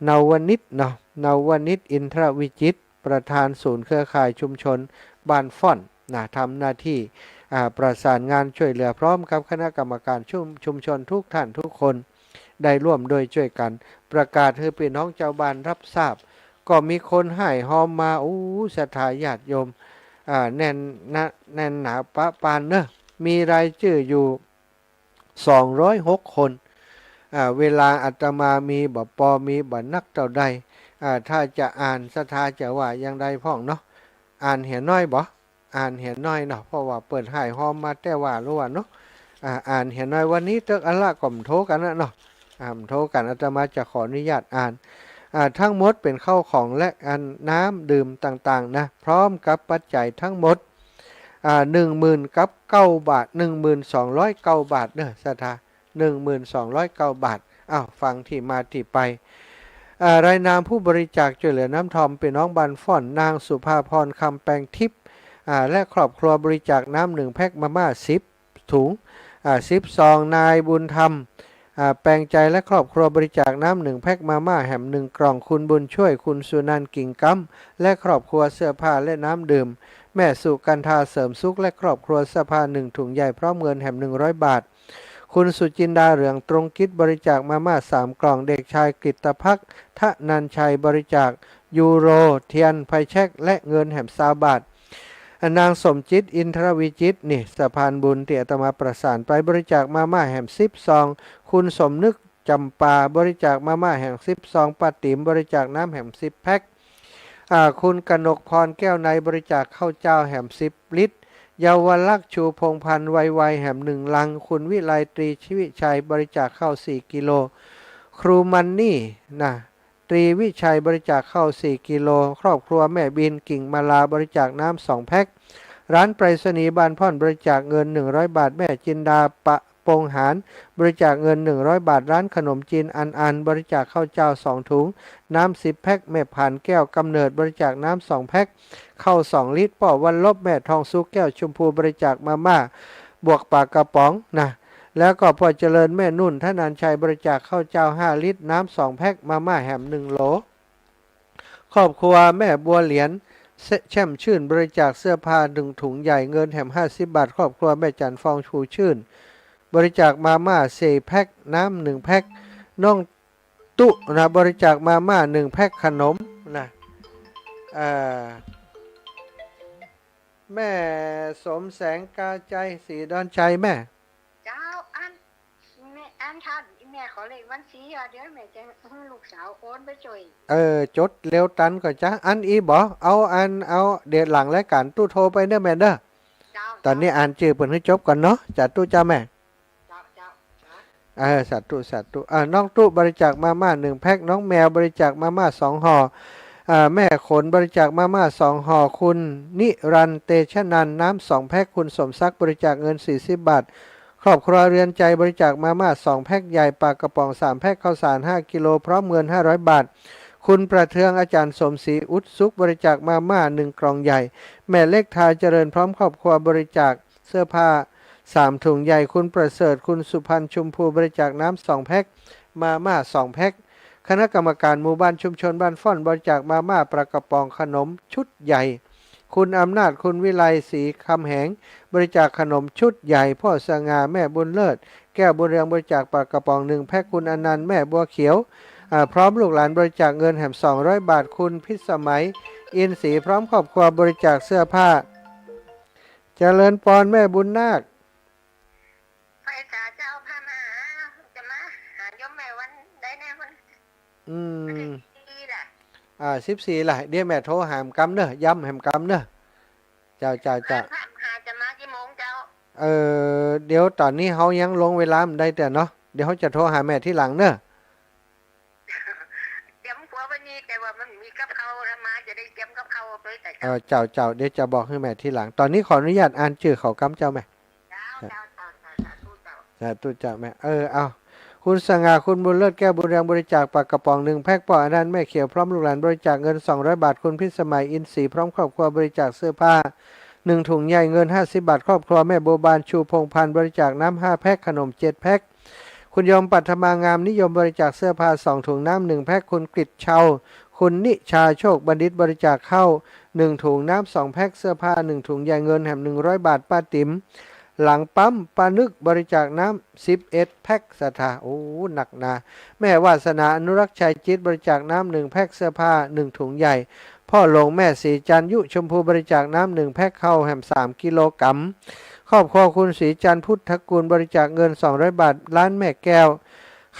นวนิชเนาะ นวนิช อินทรวิจิตร ประธานศูนย์เครือข่ายชุมชนบ้านฟ้อนนะ ทำหน้าที่ อ่า ประสานงานช่วยเหลือพร้อมกับคณะกรรมการชุม ชุมชนทุกท่านทุกคน ได้ร่วมด้วยช่วยกัน ประกาศหื้อปี้น้องจาวบ้านฮับทราบ ก็มีคนห้ายฮอมมา อู้ ศรัทธาญาติโยม อ่า แน่นหนา แน่นหนาปะปานเนาะ มีรายจื้ออยู่ สองร้อยหกคน อ่า เวลาอาตมามีบ่ปอ มีบ่นักเต้าใด อ่า ถ้าจะอ่านศรัทธาจะว่าอย่างใดพ่องเนาะ อ่านเหียน้อยบ่ อ่านเหียน้อยเนาะ เพราะว่าเปิ้นห้ายฮอมมาแต่ว่าละวันเนาะ อ่า อ่านเหียน้อย วันนี้เต๊อะ อะละ ก็บ่โทกั๋นนะเนาะ อ่า บ่โทกั๋น อาตมาจะขออนุญาตอ่าน อ่า ทั้งหมดเป๋นข้าวของและอันน้ำดื่มต่างๆ นะ พร้อมกับปัจจัยทั้งหมด อ่า หนึ่งหมื่นกับเก้าบาท หนึ่งหมื่นสองร้อยเก้าบาทเนาะ ศรัทธา หนึ่งหมื่นสองร้อยเก้าบาท อ้าว ฟังตี้มาตี้ไป อ่า รายนามผู้บริจาคช่วยเหลือน้ำท่วมปี้น้องบ้านฟ้อน นางสุภาพร คำแปงทิพย์ อ่า และครอบครัวบริจาคน้ำหนึ่งแพ็ค มาม่าสิบถุง อ่า สิบซอง นายบุญธรรม อ่า แปงใจ และครอบครัวบริจาคน้ำหนึ่งแพ็ค มาม่าแหมหนึ่งกล่อง คุณบุญช่วย คุณสุนันท์ กิ่งก๊ำ และครอบครัวเสื้อผ้าและน้ำดื่ม แม่สุกันธา เสริมสุข และครอบครัวเสื้อผ้าหนึ่งถุงใหญ่พร้อมเงินแหมหนึ่งร้อยบาท คุณสุจินดา เหลืองตรงกิจ บริจาคมาม่าสามกล่อง เด็กชายกฤตภักดิ์ ธนัญชัย บริจาคยูโร เทียน ไฟแช็ก และเงินแหมซาวบาท นางสมจิต อินทรวิจิตร นี่สะพานบุญตี้อาตมาประสานไป บริจาคมาม่าแหมสิบซอง คุณสมนึก จำปา บริจาคมาม่าแหมสิบซอง ป้าติ๋ม บริจาคน้ำแหมสิบแพ็ค อ่า คุณกนกพร แก้วใน บริจาคข้าวเจ้าแหมสิบลิตร เยาวลักษณ์ ชูพงษ์พันธ์ ไวๆ แหมหนึ่งลัง คุณวิไล ตรี ชีวิชัย บริจาคข้าวสี่กิโล ครูมันนี่นะ ตรีวิชัย บริจาคข้าวสี่กิโล ครอบครัวแม่บิน กิ่งมาลา บริจาคน้ำสองแพ็ค ร้านไปรษณีย์บ้านพ่อน บริจาคเงินหนึ่งร้อยบาท แม่จินดา ปะปงหาร บริจาคเงินหนึ่งร้อยบาท ร้านขนมจีนอันอัน บริจาคข้าวเจ้าสองถุง น้ำสิบแพ็ค แม่ผาน แก้วกำเนิด บริจาคน้ำสองแพ็ค ข้าวสองลิตร ป้อวันลบ แม่ทองสุข แก้วชมพู บริจาคมาม่าบวกปลากระป๋องนะ แล้วก็ป้อเจริญ แม่นุ่น ธนัญชัย บริจาคข้าวเจ้าห้าลิตร น้ำสองแพ็ค มาม่าแหมหนึ่งโหล ครอบครัวแม่บัวเหรียญ แช่มชื่น บริจาคเสื้อผ้าหนึ่งถุงใหญ่ เงินแหมห้าสิบบาท ครอบครัวแม่จันทร์ฟอง ชูชื่น บริจาคมาม่าสี่แพ็ค น้ำหนึ่งแพ็ค น้องตุ๊นะ บริจาคมาม่าหนึ่งแพ็ค ขนมนะ เอ่อ แม่สมแสง กาใจ ศรีดอนชัย แม่ เจ้า อัน แม่ อันท่าน แม่ขอเลขบัญชีอ่ะ เดี๋ยวแม่จะหื้อลูกสาวโอนไปจ้วย เออ จดเร็วตันก่อจ๊ะ อันอี้บ่ เอาอัน เอา เดี๋ยวหลังรายก๋านตุ๊โทรไปเน่อแม่เน่อ เจ้า ต๋อนนี้อ่านจื้อเปิ้นหื้อจบก่อนเนาะ สาธุเจ้าแม่ เจ้า เจ้า เออ สาธุ สาธุ อ่า น้องตุ๊บริจาคมาม่าหนึ่งแพ็ค น้องแมวบริจาคมาม่าสองห่อ อ่า แม่ขนบริจาคมาม่าสองห่อ คุณนิรันดร์ เตชะนันท์ น้ำสองแพ็ค คุณสมศักดิ์บริจาคเงินสี่สิบบาท ครอบครัวเรือนใจบริจาคมาม่าสองแพ็คใหญ่ ปลากระป๋องสามแพ็ค ข้าวสารห้ากิโล พร้อมเงินห้าร้อยบาท คุณประเทือง อาจารย์สมศรี อุดสุข บริจาคมาม่าหนึ่งกล่องใหญ่ แม่เล็ก ทาเจริญ พร้อมครอบครัวบริจาคเสื้อผ้าสามถุงใหญ่ คุณประเสริฐ คุณสุพรรณ ชมพู บริจาคน้ำสองแพ็ค มาม่าสองแพ็ค คณะกรรมการหมู่บ้านชุมชนบ้านฟ้อนบริจาคมาม่า ปลากระป๋อง ขนมชุดใหญ่ คุณอำนาจ คุณวิไล ศรีคำแหง บริจาคขนมชุดใหญ่ พ่อสง่า แม่บุญเลิศ แก้วบุญเรือง บริจาคปลากระป๋องหนึ่งแพ็ค คุณอนันต์ แม่บัวเขียว อ่า พร้อมลูกหลานบริจาคเงินแหมสองร้อยบาท คุณพิสมัย อินทร์ศรี พร้อมครอบครัวบริจาคเสื้อผ้า เจริญปอน แม่บุญนาค ไปสาเจ้าพามาหา จะมาหาโยมแม่วันใดแน่วัน อืม วันที่สี่ล่ะ อ่า สิบสี่ล่ะ เดี๋ยวแม่โทรหาแหมกำเน่อ ย้ำแหมกำเน่อ เจ้า เจ้า เจ้า อ่า พามาหาจะมากี่โมงเจ้า เอ่อ เดี๋ยวต๋อนนี้เฮายังลงเวลาบ่ได้เตื้อเนาะ เดี๋ยวเฮาจะโทรหาแม่ทีหลังเน่อ เตรียมครัวไว้นี่ แต่ว่ามันมีกับข้าวแล้วมาจะได้เตรียมกับข้าวเอาไปแต่ เออ เจ้า เจ้า เดี๋ยวจะบอกหื้อแม่ทีหลัง ต๋อนนี้ขออนุญาตอ่านจื้อเขากำเจ้าแม่ เจ้า เจ้า เจ้า เจ้า สาธุเจ้า สาธุเจ้าแม่ เออ เอา คุณสง่า คุณบุญเลิศ แก้วบุญเรือง บริจาคปลากระป๋องหนึ่งแพ็ค ป้ออนันต์ แม่เขียว พร้อมลูกหลานบริจาคเงินสองร้อยบาท คุณพิสมัย อินทร์ศรี พร้อมครอบครัวบริจาคเสื้อผ้าหนึ่งถุงใหญ่ เงินห้าสิบบาท ครอบครัวแม่บัวบาน ชูพงษ์พันธ์ บริจาคน้ำห้าแพ็ค ขนมเจ็ดแพ็ค คุณโยมปัทมางามนิยมบริจาคเสื้อผ้าสองถุง น้ำหนึ่งแพ็ค คุณกฤษเชา คุณนิชาโชคบัณฑิตบริจาคข้าวหนึ่งถุง น้ำสองแพ็ค เสื้อผ้าหนึ่งถุงใหญ่ เงินแหมหนึ่งร้อยบาท ป้าติ๋มหลังปั๊ม ป้านึกบริจาคน้ำสิบเอ็ดแพ็ค ศรัทธา โอ้ หนักหนา แม่วาสนาอนุรักษ์ชัยจิตบริจาคน้ำหนึ่งแพ็ค เสื้อผ้าหนึ่งถุงใหญ่ พ่อหลวงแม่ศรีจันทร์ยุชมพูบริจาคน้ำหนึ่งแพ็ค ข้าวแหมสามกิโลกรัม ครอบครัวคุณศรีจันทร์พุทธกูลบริจาคเงินสองร้อยบาท ร้านแม่แก้ว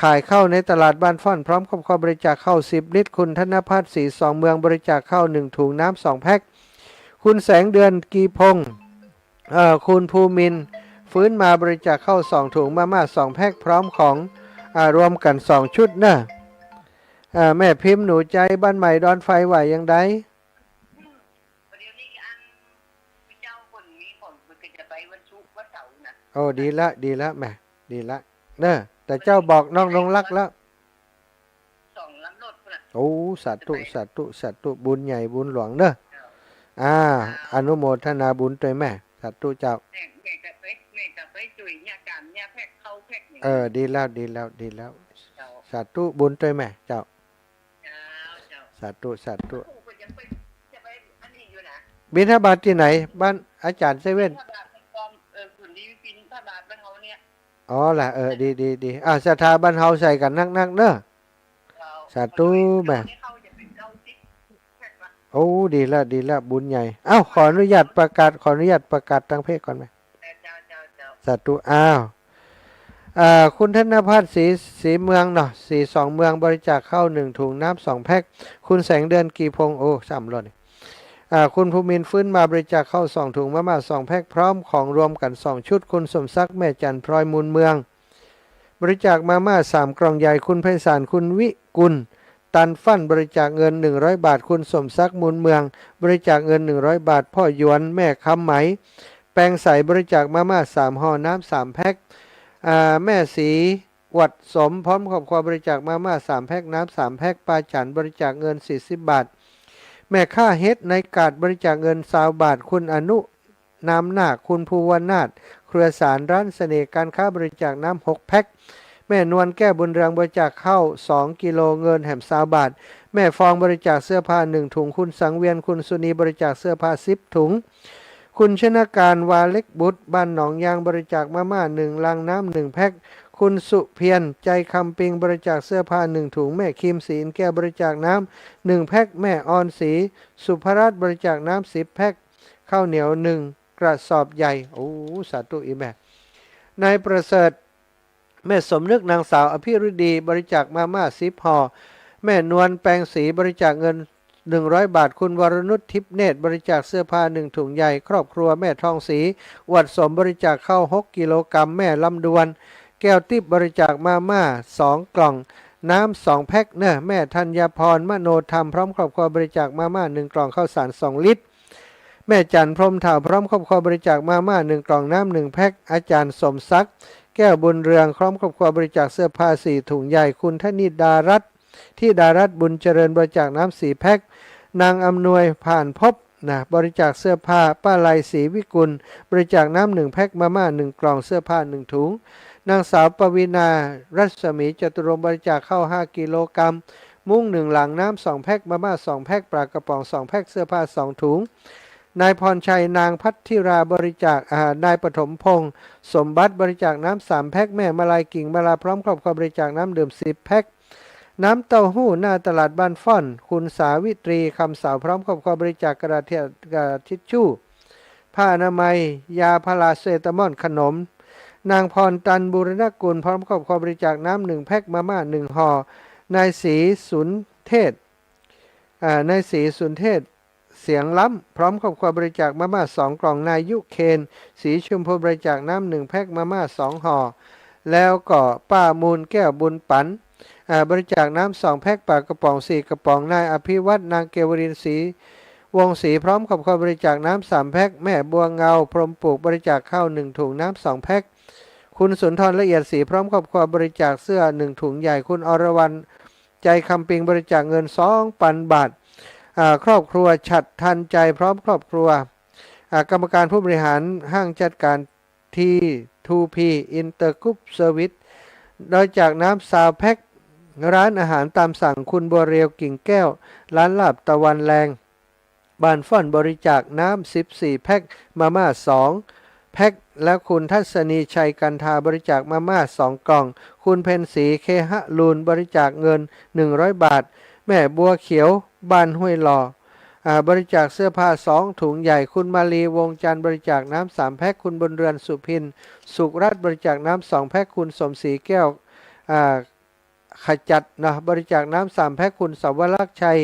ขายข้าวในตลาดบ้านฟ้อน พร้อมครอบครัวบริจาคข้าวสิบลิตร คุณธนพัฒน์ศรีสองเมืองบริจาคข้าวหนึ่งถุง น้ำสองแพ็ค คุณแสงเดือนกีพงษ์เอ่อ คุณภูมินทร์ฟื้นมาบริจาคข้าวสองถุง มาม่าสองแพ็ค พร้อมของ อ่า รวมกั๋นสองชุดเน่อ อ่า แม่พิมพ์หนูใจ๋บ้านใหม่ดอนไฟว่าอย่างใด เดี๋ยวนี้อันเจ้าคนนี้ผมก็จะไปวันศุกร์วันเสาร์นะ โอ้ ดีละ ดีละแม่ ดีละเน่อ แต่เจ้าบอกน้องนงรักแล้ว สองลำรถพุ้นน่ะ โอ้ สาธุ สาธุ สาธุ บุญใหญ่บุญหลวงเน่อ เจ้า อ่า อนุโมทนาบุญตวยแม่ สาธุเจ้า แม่ แม่ก็ไป แม่ก็ไปช่วยเนี่ย ก๋านเนี่ย แพ็คข้าวแพ็คอย่าง เออ ดีแล้ว ดีแล้ว ดีแล้ว เจ้า สาธุบุญตวยแม่ เจ้า เจ้า เจ้า สาธุ สาธุ โอ้โห ก็ยังไป จะไปอันนี้อยู่นะ บิณฑบาตที่ไหน บ้านอาจารย์เซเว่น บิณฑบาตมันปลอม เออ คุณดีบิณฑบาตบ้านเฮาเนี่ย อ๋อล่ะ เออ ดี ดี ดี อ่า ศรัทธาบ้านเฮาใส่กั๋นนักๆ เน่อ เจ้า สาธุแม่ โอ้ ดีแล้ว ดีแล้ว บุญใหญ่ เอ้า ขออนุญาตประกาศ ขออนุญาตประกาศตางเพจก่อนแม่ เจ้า เจ้า เจ้า สาธุ อ้าว อ่า คุณธนพัฒน์ศรี ศรีเมืองเนาะ ศรีสองเมืองบริจาคข้าวหนึ่งถุง น้ำสองแพ็ค คุณแสงเดือนกีพงษ์ โอ้ สามร้อย อ่า คุณภูมินทร์ฟื้นมาบริจาคข้าวสองถุง มาม่าสองแพ็ค พร้อมของรวมกั๋นสองชุด คุณสมศักดิ์ แม่จันทร์พลอย มูลเมือง บริจาคมาม่าสามกล่องใหญ่ คุณไพศาล คุณวิกุล ตันฟั่น บริจาคเงินหนึ่งร้อยบาท คุณสมศักดิ์ มูลเมือง บริจาคเงินหนึ่งร้อยบาท พ่อหยวน แม่คำไหม แปงใส บริจาคมาม่าสามห่อ น้ำสามแพ็ค อ่า แม่ศรี อวดสม พร้อมครอบครัวบริจาคมาม่าสามแพ็ค น้ำสามแพ็ค ป้าจันบริจาคเงินสี่สิบบาท แม่ค้าเห็ดในกาดบริจาคเงินซาวบาท คุณอนุ นามนาค คุณภูวนาถ เครือสาร ร้านเสน่ห์การค้าบริจาคน้ำหกแพ็ค แม่นวลแก้วบุญเรืองบริจาคข้าวสองกิโล เงินแหมซาวบาท แม่ฟองบริจาคเสื้อผ้าหนึ่งถุง คุณสังเวียน คุณสุนีบริจาคเสื้อผ้าสิบถุง คุณชนะการ วาเล็กบุตร บ้านหนองยาง บริจาคมาม่าหนึ่งลัง น้ำหนึ่งแพ็ค คุณสุเพียร ใจคำปิง บริจาคเสื้อผ้าหนึ่งถุง แม่คิม ศรีอินแก้ว บริจาคน้ำหนึ่งแพ็ค แม่ออนศรีสุภรัตน์ บริจาคน้ำสิบแพ็ค ข้าวเหนียวหนึ่งกระสอบใหญ่ โอ้ สาธุอีแม่ นายประเสริฐ แม่สมนึก นางสาวอภิรดี บริจาคมาม่าสิบห่อ แม่นวล แปงศรี บริจาคเงินหนึ่งร้อยบาท คุณวรนุช ทิพย์เนตร บริจาคเสื้อผ้าหนึ่งถุงใหญ่ ครอบครัวแม่ทองศรี อวดสม บริจาคข้าวหกกิโลกรัม แม่ลำดวน แก้วติ๊บ บริจาคมาม่าสองกล่อง น้ำสองแพ็คเน่อ แม่ธัญญาพร มโนธรรม พร้อมครอบครัวบริจาคมาม่าหนึ่งกล่อง ข้าวสารสองลิตร แม่จันทร์ พรหมเถา พร้อมครอบครัวบริจาคมาม่าหนึ่งกล่อง น้ำหนึ่งแพ็ค อาจารย์สมศักดิ์ แก้วบุญเรือง พร้อมครอบครัวบริจาคเสื้อผ้าสี่ถุงใหญ่ คุณธนิดารัตน์ ธิดารัตน์ บุญเจริญ บริจาคน้ำสี่แพ็ค นางอำนวย ผ่านภพ นะ บริจาคเสื้อผ้า ป้าไล ศรีวิกุล บริจาคน้ำหนึ่งแพ็ค มาม่าหนึ่งกล่อง เสื้อผ้าหนึ่งถุง นางสาวปวีณา รัศมีจตุรงค์ บริจาคข้าวห้ากิโลกรัม มุ้งหนึ่งหลัง น้ำสองแพ็ค มาม่าสองแพ็ค ปลากระป๋องสองแพ็ค เสื้อผ้าสองถุง นายพรชัย นางพัทธิรา บริจาค อ่า นายปฐมพงษ์ สมบัติ บริจาคน้ำสามแพ็ค แม่มาลัย กิ่งมาลา พร้อมครอบครัวบริจาคน้ำดื่มสิบแพ็ค น้ำเต้าหู้หน้าตลาดบ้านฟ้อน คุณสาวิตรี คำเสา พร้อมครอบครัวบริจาคกระดาษ กระดาษทิชชู่ ผ้าอนามัย ยาพาราเซตามอล ขนม นางพรตัน บูรณกุล พร้อมครอบครัวบริจาคน้ำหนึ่งแพ็ค มาม่าหนึ่งห่อ นายศรีสุนเทพ อ่า นายศรีสุนเทพ เสียงล้ำ พร้อมครอบครัวบริจาคมาม่าสองกล่อง นายยุเคน ศรีชมพู บริจาคน้ำหนึ่งแพ็ค มาม่าสองห่อ แล้วก็ป้ามูลแก้วบุญปัน อ่า บริจาคน้ำสองแพ็ค ปลากระป๋องสี่กระป๋อง นายอภิวัฒน์ นางเกวรินทร์ ศรีวงศ์ศรี พร้อมครอบครัวบริจาคน้ำสามแพ็ค แม่บัวเงา พรหมปลูก บริจาคข้าวหนึ่งถุง น้ำสองแพ็ค คุณสุนทร ละเอียดศรี พร้อมครอบครัวบริจาคเสื้อหนึ่งถุงใหญ่ คุณอรวรรณ ใจคำปิง บริจาคเงินสองปันบาท อ่า ครอบครัวฉัตรทันใจ พร้อมครอบครัว อ่า กรรมการผู้บริหารห้างจัดการ ที ทู พี Intergroup Service บริจาคน้ำซาวแพ็ค ร้านอาหารตามสั่งคุณบัวเรียวกิ่งแก้ว ร้านลาบตะวันแลง บ้านฟ้อนบริจาคน้ำสิบสี่แพ็ค มาม่าสองแพ็ค และคุณทัศนีชัยกันทาบริจาคมาม่าสองกล่อง คุณเพ็ญศรีเคหะลูนบริจาคเงินหนึ่งร้อยบาท แม่บัวเขียวบ้านห้วยหล่อ อ่า บริจาคเสื้อผ้าสองถุงใหญ่ คุณมาลีวงศ์จันทร์บริจาคน้ำสามแพ็ค คุณบุญเรือนสุพินสุขรัตน์บริจาคน้ำสองแพ็ค คุณสมศรีแก้ว อ่า ขจัดนะ บริจาคน้ำสามแพ็ค คุณสวรักษ์ชัย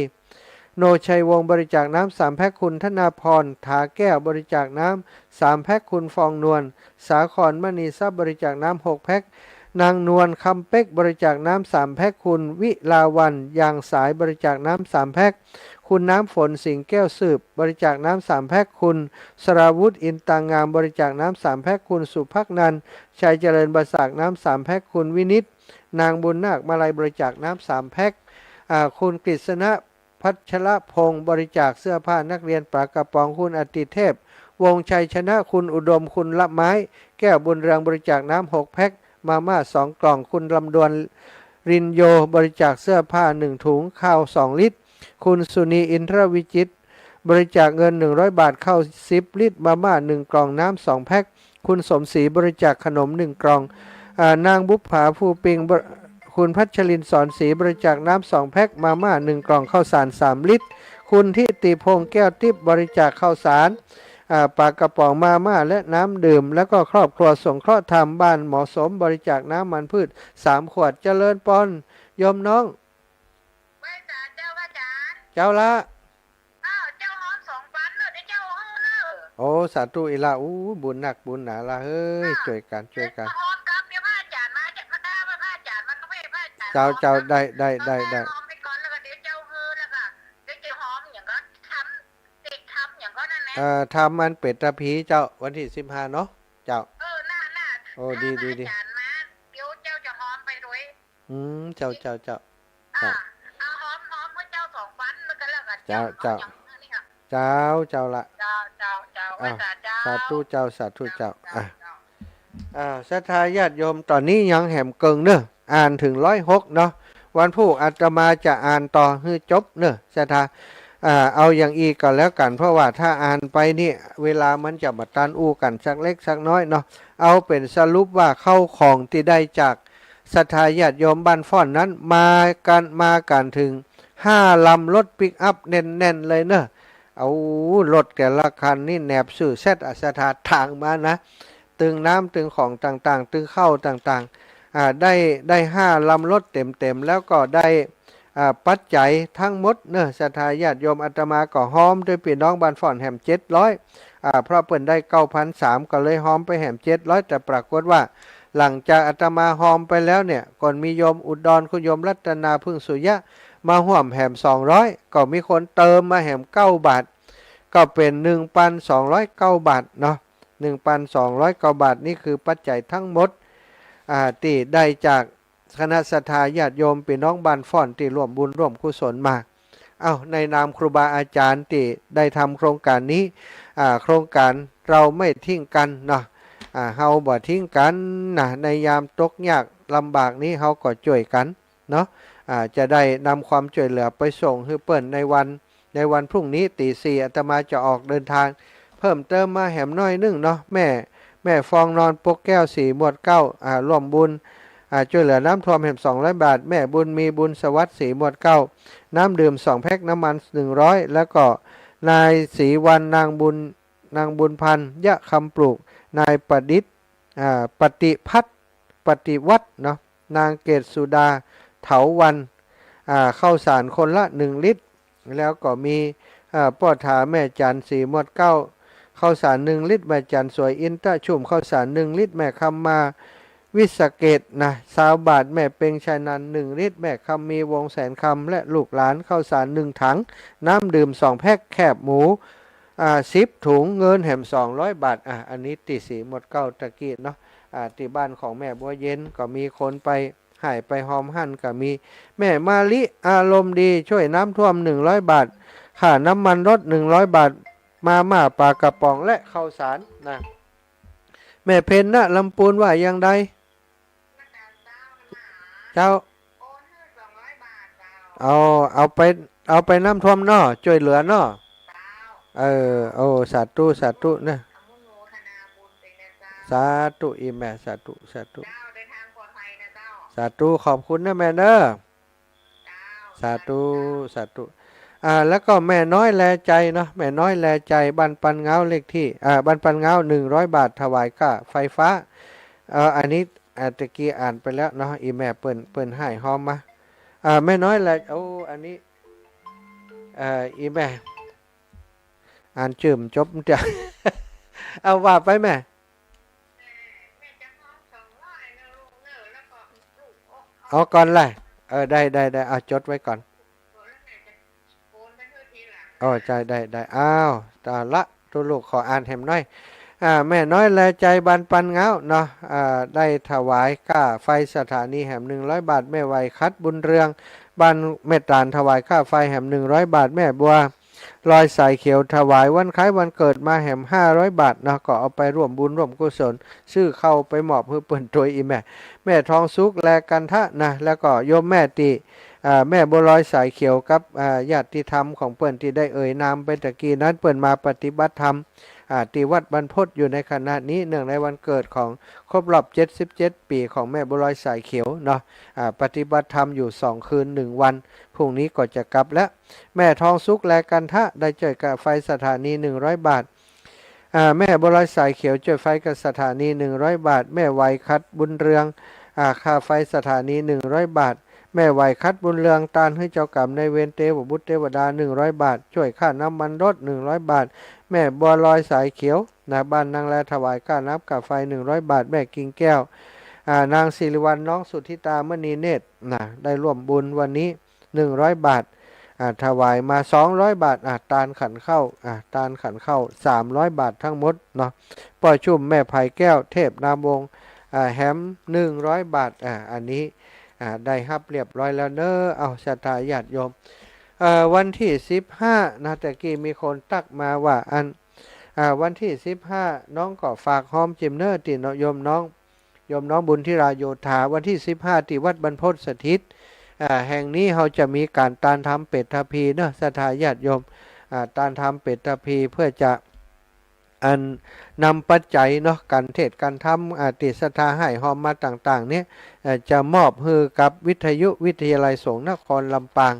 โนชัยวงศ์บริจาคน้ำสามแพ็ค คุณธนาพรถาแก้วบริจาคน้ำสามแพ็ค คุณฟองนวลสาครมณีทรัพย์บริจาคน้ำหกแพ็ค นางนวลคำเป๊กบริจาคน้ำสามแพ็ค คุณวิลาวัลย์ยางสายบริจาคน้ำสามแพ็ค คุณน้ำฝนสิงห์แก้วสืบบริจาคน้ำสามแพ็ค คุณสราวุธอินตางามบริจาคน้ำสามแพ็ค คุณสุภักนันท์ชัยเจริญบริจาคน้ำสามแพ็ค คุณวินิต นางบุญนาคมาลัยบริจาคน้ำสามแพ็ค อ่า คุณกฤษณะพัชรพงศ์บริจาคเสื้อผ้านักเรียนปลากระป๋อง คุณอติเทพ วงชัยชนะ คุณอุดม คุณละไม้ แก้วบุญเรืองบริจาคน้ำหกแพ็ค มาม่าสองกล่อง คุณลำดวน รินโยบริจาคเสื้อผ้าหนึ่งถุง ข้าวสองลิตร คุณสุนีอินทรวิจิตรบริจาคเงินหนึ่งร้อยบาท ข้าวสิบลิตร มาม่าหนึ่งกล่อง น้ำสองแพ็ค คุณสมศรีบริจาคขนมหนึ่งกล่อง อ่า นางบุปผาภูปิงบริ- คุณพัชรินทร์สอนศรีบริจาคน้ำสองแพ็ค มาม่าหนึ่งกล่อง ข้าวสารสามลิตร คุณทิติพงษ์แก้วทิพย์บริจาคข้าวสาร อ่า ปลากระป๋อง มาม่า และน้ำดื่ม แล้วก็ครอบครัวสงเคราะห์ธรรมบ้านหมอสมบริจาคน้ำมันพืชสามขวด เจริญปอน โยมน้อง ไหว้สาเจ้าพระอาจารย์ เจ้าละ อ้าว เจ้าฮ้อมสองปันเนอะ เดี๋ยวเจ้าหื้อเนอะ โอ้ สาธุอีหละ อู้ บุญนักบุญหนาละเฮ้ย เออ จ้วยกั๋น จ้วยกั๋น เดี๋ยวจะฮ้อมกับ เดี๋ยวพระอาจารย์มา จะพระอาจารย์มา พระอาจารย์มา พระอาจารย์ เจ้า ฮ้อม เจ้า กับ ได้ ได้ ได้ ได้ ฮ้อมไปก่อน แล้วก็เดี๋ยวเจ้าหื้อ แล้วก็เดี๋ยวจะฮ้อมอย่างก็ทำ เสกทำอย่างก็นั่นแหละ เอ่อ ทำอันเป๋นตะพีเจ้า วันตี้สิบห้าเนาะ เจ้า เออ น่า น่า โอ้ ดี ดี ดี พระอาจารย์มา เดี๋ยวเจ้าจะฮ้อมไปด้วย อืม เจ้า เจ้า เจ้า อ่า เจ้า เอาฮ้อม ฮ้อมหื้อเจ้าสองปัน มันก็แล้วกั๋น เจ้า เจ้า เจ้า เอาอย่างนี้ค่ะ เจ้า เจ้าละ เจ้า เจ้า เจ้า อ้าว ไหว้สาเจ้า สาธุเจ้า สาธุเจ้า เจ้า อ่ะ เจ้า อ่า ศรัทธาญาติโยม ต๋อนนี้ยังแหมเกิ่งเน่อ อ่านเถิงร้อยหกเนาะ วันพูกอาตมาจะอ่านต่อหื้อจบเน่อ ศรัทธา อ่า เอาอย่างอี้ก็แล้วกั๋น เพราะว่าถ้าอ่านไปนี่ เวลามันจะบ่ตันอู้กั๋นสักเล็กสักน้อยเนาะ เอาเป๋นสรุปว่าข้าวของตี้ได้จาก ศรัทธาญาติโยมบ้านฟ้อนนั้นมากั๋น มากั๋นเถิงห้าลำรถปิกอัพแน่นๆ เลยเน่อ เอารถแต่ละคันนี่แหนบซื้อเสร็จอะ ศรัทธา ถางมานะ ตึงน้ำตึงของต่างๆ ตึงข้าวต่างๆ อ่า ได้ ได้ห้าลำรถเต็มๆ แล้วก็ได้ อ่า ปัจจัยทั้งหมดเน่อ ศรัทธาญาติโยม อาตมาก็ฮ้อมด้วยปี้น้องบ้านฟ้อนแหมเจ็ดร้อย อ่า เพราะเปิ้นได้เก้าพันสาม ก็เลยฮ้อมไปแหมเจ็ดร้อย แต่ปรากฏว่า หลังจากอาตมาฮ้อมไปแล้วเนี่ย ก็มีโยมอุดร คุณโยมรัตนา พึ่งสุยะ มาฮ่วมแหมสองร้อย ก็มีคนเติมมาแหมเก้าบาท ก็เป๋นหนึ่งปันสองร้อยเก้าบาทเนาะ หนึ่งปันสองร้อยเก้าบาท นี่คือปัจจัยทั้งหมด อ่า ตี้ได้จาก คณะศรัทธาญาติโยมปี้น้องบ้านฟ้อนตี้ร่วมบุญร่วมกุศลมา เอ้า ในนามครูบาอาจารย์ตี้ได้ทำโครงก๋านนี้ อ่า โครงก๋านเราไม่ทิ้งกั๋นเนาะ อ่า เฮาบ่ทิ้งกั๋นนะ ในยามตกยากลำบากนี้เฮาก็จ้วยกั๋นเนาะ อ่า จะได้นำความจ้วยเหลือไปส่งหื้อเปิ้นในวัน ในวันพรุ่งนี้ตี๋สี่ อาตมาจะออกเดินทาง เพิ่มเติมมาแหมหน้อยนึ่งเนาะ แม่ แม่ฟองนอนปกแก้ว สี่หมวดเก๊า อ่า ร่วมบุญ อ่า จ้วยเหลือน้ำท่วมแหมสองร้อยบาท แม่บุญมี บุญสวัสดิ์ สี่หมวดเก๊า น้ำดื่มสองแพ็ค น้ำมันหนึ่งร้อย แล้วก็นายศรีวรรณ นางบุญ นางบุญพันธ์ ยะคำปลูก นายประดิษฐ์ อ่า ปฏิพัฒน์ ปฏิวัฒน์เนาะ นางเกศสุดา เถาวัลย์ อ่า ข้าวสารคนละหนึ่งลิตร แล้วก็มี อ่า ป้อถาแม่จันทร์ สี่หมวดเก๊า ข้าวสารหนึ่งลิตร แม่จันทร์สวย อินทชุม ข้าวสารหนึ่งลิตร แม่คำมา วิสเกตนะ ซาวบาท แม่เพ็ง ชัยนันท์ หนึ่งลิตร แม่คำมี วงศ์แสนคำ และลูกหลาน ข้าวสารหนึ่งถัง น้ำดื่มสองแพ็ค แคบหมู อ่า สิบถุง เงินแหมสองร้อยบาท อ่า อันนี้ตี้สี่หมวดเก๊าตะกี้เนาะ อ่า ตี้บ้านของแม่บัวเย็นก็มีคนไป หื้อไปฮอมหั้นก็มี แม่มะลิอารมณ์ดีช่วยน้ำท่วมหนึ่งร้อยบาท ค่าน้ำมันรถหนึ่งร้อยบาท มาม่าปลากระป๋องและข้าวสารนะ แม่เพ็ญ ณ ลำปูนว่าอย่างใด แม่ เจ้า เอา เอาไป เอาไปน้ำท่วมเนาะ จ้วยเหลือเนาะ เออ โอ้ สาธุ สาธุนะ สาธุ อี่แม่ สาธุ สาธุ สาธุ ขอบคุณนะแม่เนอะ สาธุ สาธุ อ่า แล้วก็แม่น้อยแลใจเนาะ แม่น้อยแลใจ บ้านปันง้าว เลขที่ อ่า บ้านปันง้าว หนึ่งร้อยบาท ถวายค่าไฟฟ้า เอ่อ อันนี้ อ่า ตะกี้อ่านไปแล้วเนาะ อี่แม่เปิ้น เปิ้นห้ายฮอมมา อ่า แม่น้อยแล โอ้ อันนี้ เอ่อ อี่แม่ อ่านจื้อบ่จบเตื้อ เอาว่าไปแม่ เอาก่อนเลย เออ ได้ ได้ ได้ เอาจดไว้ก่อน โอ้ ใจ้ ได้ ได้ อ้าว ต๋าละ ตุ๊ลูกขออ่านแหมหน้อย อ่า แม่น้อยแลใจบ้านปันง้าวเนาะ อ่า ได้ถวายก้าไฟสถานีแหมหนึ่งร้อยบาท แม่ไหวขัดบุญเรือง บ้านแม่ตาลถวายก้าไฟแหมหนึ่งร้อยบาท แม่บัวลอยสายเขียวถวายวันคล้ายวันเกิดมาแหมห้าร้อยบาทเนาะ ก็เอาไปร่วมบุญร่วมกุศล ซื้อข้าวไปมอบหื้อเปิ้นตวย อี่แม่ แม่ทองสุขแลกันทะนะ แล้วก็โยมแม่ตี้ อ่า แม่บัวลอยสายเขียวกับ อ่า ญาติธรรมของเปิ้นตี้ได้เอ่ยนามไปตะกี้นั้น เปิ้นมาปฏิบัติธรรม อ่า ตี้วัดบรรพตอยู่ในขณะนี้ เนื่องในวันเกิดของครบรอบเจ็ดสิบเจ็ดปี๋ของแม่บัวลอยสายเขียวเนาะ อ่า ปฏิบัติธรรมอยู่สองคืนหนึ่งวัน พรุ่งนี้ก็จะกลับแล้ว แม่ทองสุขแลกันทะได้จ้วยก้าไฟสถานีหนึ่งร้อยบาท อ่า แม่บัวลอยสายเขียวจ้วยไฟกับสถานีหนึ่งร้อยบาท แม่ไหวขัดบุญเรือง อ่า ค่าไฟสถานีหนึ่งร้อยบาท แม่ไหวขัดบุญเรืองตานหื้อเจ้ากรรมนายเวรเตวบุตรเตวดาหนึ่งร้อยบาท จ้วยค่าน้ำมันรถหนึ่งร้อยบาท แม่บัวลอยสายเขียวนะ บ้านนางแลถวายก้าน้ำก้าไฟหนึ่งร้อยบาท แม่กิ่งแก้ว อ่า นางสิริวัลย์ น้องสุทธิตามณีเนตรนะ ได้ร่วมบุญวันนี้ หนึ่งร้อยบาท อ่า ถวายมาสองร้อยบาท อ่า ตานขันข้าว อ่า ตานขันข้าวสามร้อยบาททั้งหมดเนาะ ป้อชุ่ม แม่ไผแก้ว เทพนามวงศ์ อ่า แหมหนึ่งร้อยบาท อ่า อันนี้ อ่า ได้ฮับเรียบร้อยแล้วเน้อ เอา ศรัทธาญาติโยม เอ่อ วันตี้สิบห้านะ ตะกี้มีคนตั๊กมาว่าอัน อ่า วันตี้สิบห้าน้องก็ฝากฮอมจิมเน้อ ตี้เนาะ โยมน้อง โยมน้องบุญธิราโยธา วันตี้สิบห้าตี้วัดบรรพตสถิต อ่า แห่งนี้เฮาจะมีก๋านตานธรรมเปตภีร์เนาะ ศรัทธาญาติโยม อ่า ตานธรรมเปตภีร์เพื่อจะ อันนำปัจจัยเนาะ ก๋านเทศน์ก๋านธรรม อ่า ตี้ศรัทธาห้ายฮอมมาต่างๆ เนี่ย เอ่อ จะมอบหื้อกับวิทยุวิทยาลัยสงฆ์นครลำปาง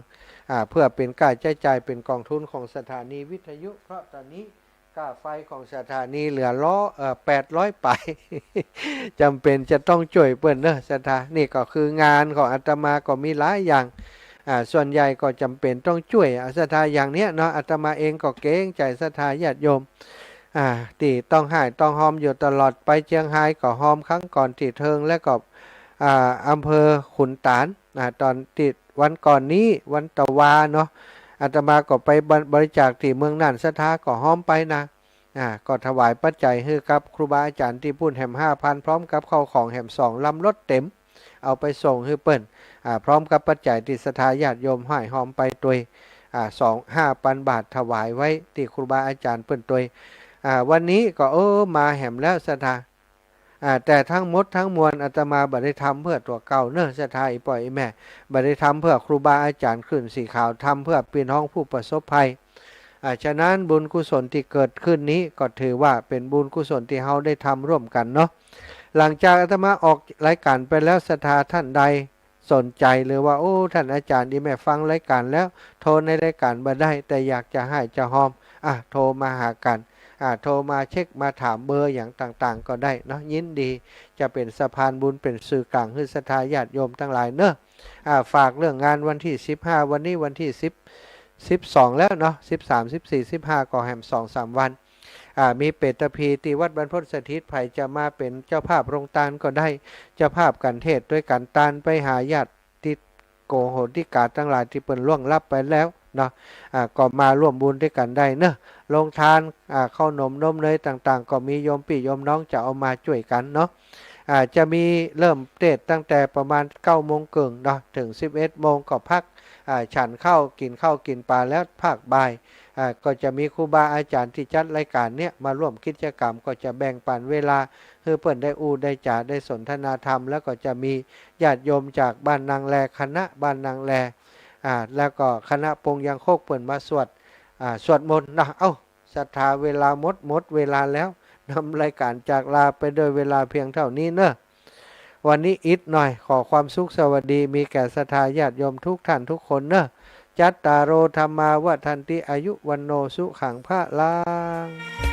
อ่า เพื่อเป๋นก้าใจ๊จ่ายเป๋นก๋องทุนของสถานีวิทยุ เพราะต๋อนนี้ ก้าไฟของสถานีเหลือร้อย เอ่อ แปดร้อยป๋าย จ๋ำเป๋นจะต้องจ้วยเปิ้นเน้อ ศรัทธา นี่ก็คืองานของอาตมาก็มีหลายอย่าง อ่า ส่วนใหญ่ก็จ๋ำเป๋นต้องจ้วย อ่า ศรัทธา อย่างเนี้ยเนาะ อาตมาเองก็เกรงใจ๋ศรัทธาญาติโยม อ่า ตี้ต้องห้ายต้องฮอมอยู่ตลอด ไปเจียงฮายก็ฮอมครั้งก่อนตี้เทิง แล้วก็ อ่า อำเภอขุนต๋าน อ่า ต๋อนตี้วันก่อนนี้ วันตะวาเนาะ อาตมาก็ไปบริ บริจาคตี้เมืองน่าน ศรัทธาก็ฮอมไปนะ อ่า ก็ถวายปัจจัยหื้อกับครูบาอาจ๋ารย์ตี้ปู๊นแหมห้าพัน พร้อมกับข้าวของแหมสองลำรถเต๋ม เอาไปส่งหื้อเปิ้น อ่า พร้อมกับปัจจัยตี้ศรัทธาญาติโยมห้ายฮอมไปตวย อ่า สอง ห้าปันบาทถวายไว้ตี้ครูบาอาจ๋ารย์เปิ้นตวย อ่า วันนี้ก็ เออ มาแหมแล้วศรัทธา อ่า แต่ทั้งหมดทั้งมวลอาตมาบ่ได้ทำเพื่อตั๋วเก่าเน้อ ศรัทธาอี่ป้ออี่แม่ บ่ได้ทำเพื่อครูบาอาจ๋ารย์ขึ้นสีขาว ทำเพื่อปี้น้องผู้ประสบภัย อ่า ฉะนั้นบุญกุศลตี้เกิดขึ้นนี้ก็ถือว่าเป๋นบุญกุศลตี้เฮาได้ทำร่วมกั๋นเนาะ หลังจากอาตมาออกรายก๋านไปแล้ว ศรัทธาท่านใดสนใจ๋หรือว่า โอ้ ต้านอาจ๋ารย์อี่แม่ฟังรายก๋านแล้ว โทรในรายก๋านบ่ได้ แต่อยากจะห้ายจะฮอม อ่ะ โทรมาหากั๋น อ่า โทรมาเช็คมาถามเบอร์อย่างต่างๆ ก็ได้เนาะ ยินดีจะเป๋นสะพานบุญ เป๋นสื่อกลางหื้อศรัทธาญาติโยมตังหลายเน้อ อ่า ฝากเรื่องงานวันตี้สิบห้า วันนี้วันตี้สิบ สิบสองแล้วเนาะ สิบสาม สิบสี่ สิบห้า ก็แหมสองสามวัน อ่า มีเปตภีร์ตี้วัดบรรพตสถิต ใผจะมาเป๋นเจ้าภาพโฮงตานก็ได้ เจ้าภาพก๋านเทศน์ตวยก๋านตานไปหาญาติ ติโกโหติกาตังหลายตี้เปิ้นล่วงลับไปแล้วเนาะ อ่า ก็มาร่วมบุญตวยกั๋นได้เนาะ โฮงตาน อ่า ข้าวหนมนมเนยต่างๆ ก็มี โยมปี้โยมน้องจะเอามาจ้วยกั๋นเนาะ อ่า จะมีเริ่มเตสน์ตั้งแต่ประมาณเก้าโมงเกิ่งเนาะ เถิงสิบเอ็ดโมงก็พัก อ่า ฉันข้าว กิ๋นข้าวกิ๋นป๋าแล้วพักบ่าย อ่า ก็จะมีครูบาอาจ๋ารย์ตี้จัดรายก๋านเนี้ยมาร่วมกิจก๋รรม ก็จะแบ่งปั๋นเวลาหื้อเปิ้นได้อู้ได้จ๋าได้สนทนาธรรม แล้วก็จะมีญาติโยมจากบ้านนางแล คณะบ้านนางแล อ่า แล้วก็คณะปงยังคกเปิ้นมาสวด อ่า สวดมนต์นะ เอ้า ศรัทธา เวลาหมด หมดเวลาแล้ว นำรายก๋านจากลาไปโดยเวลาเพียงเต้านี้เน่อ วันนี้อิดหน่อย ขอความสุขสวัสดีมีแก่ศรัทธาญาติโยมทุกท่านทุกคนเน่อ จัตตาโร ธัมมา วัฑฒันติ อายุ วัณโณ สุขัง พะลัง